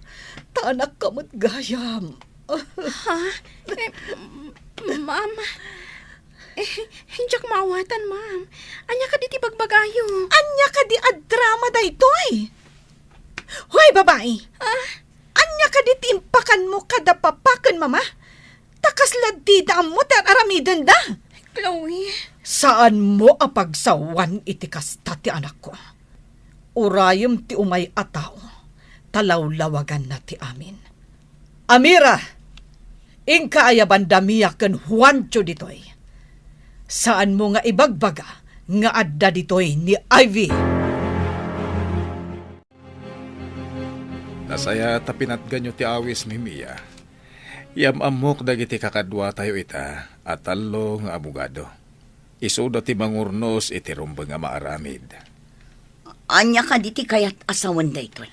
Ta anakka met gayam. Ha? Eh, m-, ma'am, eh, diak maawatan, ma'am. Ania kadi ti bagbagayo? Ania kadi a drama daytoy? Hoy, babai! Ah? Ania kadi ti impakanmo kada papa ken mama? Ta kasla dida ammo ti ar-aramidenda. Chloe. Saanmo a pagsawan iti kasta ti anakko. Urayem ti umay a tao, ta lawlawaganna ti amin. Amira, inka ayabanda Mia ken Juancho ditoy. Saanmo nga ibagbaga nga adda ditoy ni Ivy. Nasayaat a pinatganyo ti awis, Mimia. Yam-ammok dagiti kakaduatayo ita a tallo nga abogado. Isuda ti mangurnos iti rumbeng a maaramid. Ania kadi ti kayat a sawen daytoy?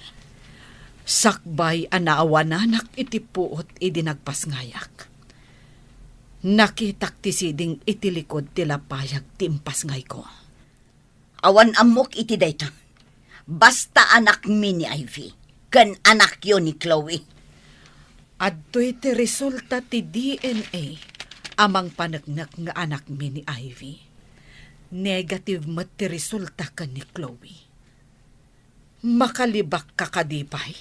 Sakbay a naawananak iti puot idi nagpasngayak, nakitak ti siding iti likod ti lapayag ti impasngayko. Awan ammok iti dayta. Basta anakmi ni Ivy, ken anakyo ni Chloe. Adtoy ti resulta ti D N A a mangpaneknek nga anakmi ni Ivy. Negative met ti resulta ken ni Chloe. Makalibakka kadi pay?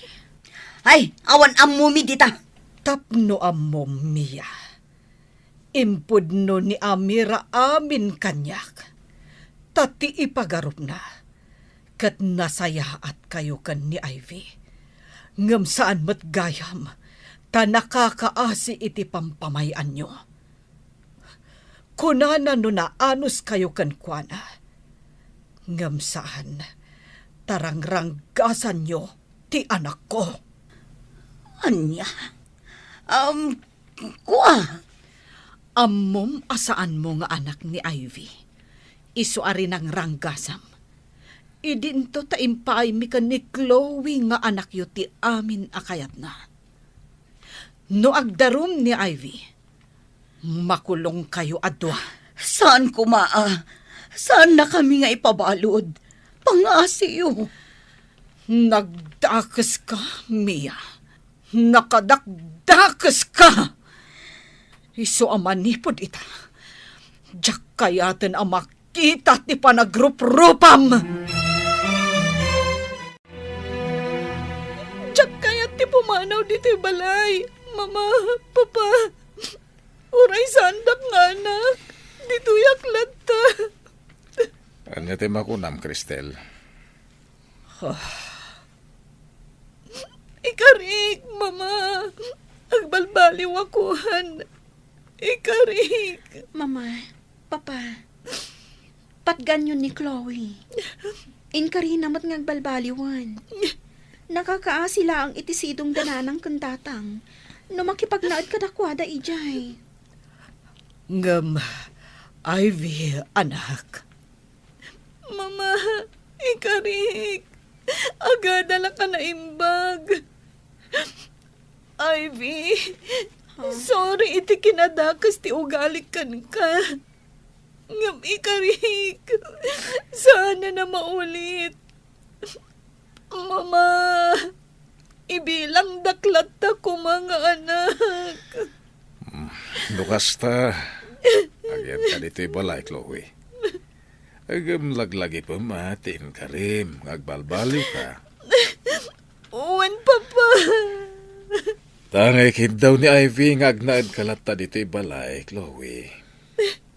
Ay, awan ammomi dita. Tapno ammom, Mia. Impudno ni Amira amin kaniak. Ta ti ipagarupna, ket nasayaatkayo ken ni Ivy. Ngem saan met gayam, ta nakakaasi iti pampamay-anyo. Kunana no naanuskayo kenkuana. Ngem saan, ta rangranggasanyo ti anakko. Ania? Um, kua? Ammom a saanmo nga anak ni Ivy. Isu a rinangranggasam. Idinto ta impaaymi ken ni Chloe nga anakyo ti amin a kayatna. No agdarum ni Ivy, makulongkayo a dua. Saan koma a. Saannakami nga ipabalud. Pangngasiyo. Nagdakeska, Mia. Nakadakdakeska! Isu a manipud ita, diak kayaten a makita ti panagruprupam. Diak kayat ti pumanaw ditoy balay. Mama, Papa, uray saandak nga anak, ditoyak latta. Ania ti makunam, Cristel? Ikarik, Mama. Agbalbaliwakan. Ikarik. Mama, Papa, patganyo ni Chloe. Inkarina met nga agbalbaliwen. Nakakaasi laeng iti sidongda nanang ken tatang no makipagnaed kadakuada idiay. Ngem, Ivy, anak. Mama, ikarik. Agada la ka naimbag. Ivy, sorry iti kinadakes ti ugalik kenka. Ngem ikarik, saan a maulit. Mama, ibilangdak latta koma nga anak. Mm, no kasta, agyanka ditoy balay, Chloe. Ngem laglagipem a ti inkarim nga agbalbaliwka. Wen, Papa. Ta nga ikiddaw ni Ivy nga agnaedka latta ditoy balay, Chloe.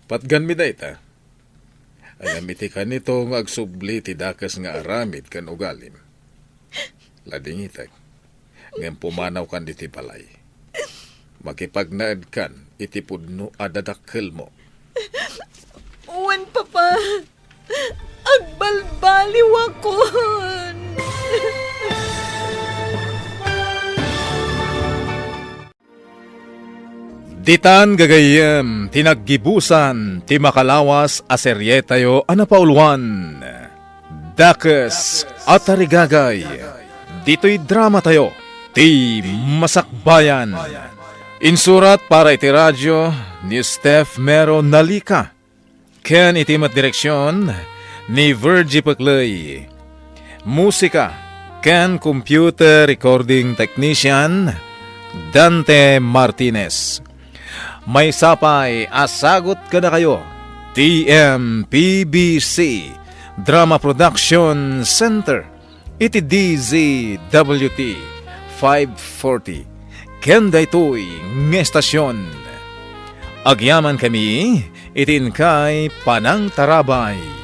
Patganmi dayta. Ngem iti kanito nga agsubli ti dakes nga aramid ken ugalim. Ladingitek, ngem pumanawkan ditoy balay. Makipagnaedkan iti pudno a dadakkelmo. Wen, Papa, agbalbaliwakon. Ditan gagayyem ti naggibusan ti makalawas a serietayo a napauluan, Dakes a Tarigagay, ditoy dramatayo, Ti Masakbayan. Insurat para iti radio ni Steph Mero Nalica. Ken iti met direksion ni Virgie Pecley. Musika ken computer recording technician, Dante Martinez. Maysa pay a sagut kadakayo, T M P B C Drama Production Center. Iti D Z W T five forty ken daytoy nga estasion. Agyamankami Iti inkay panangtarabay.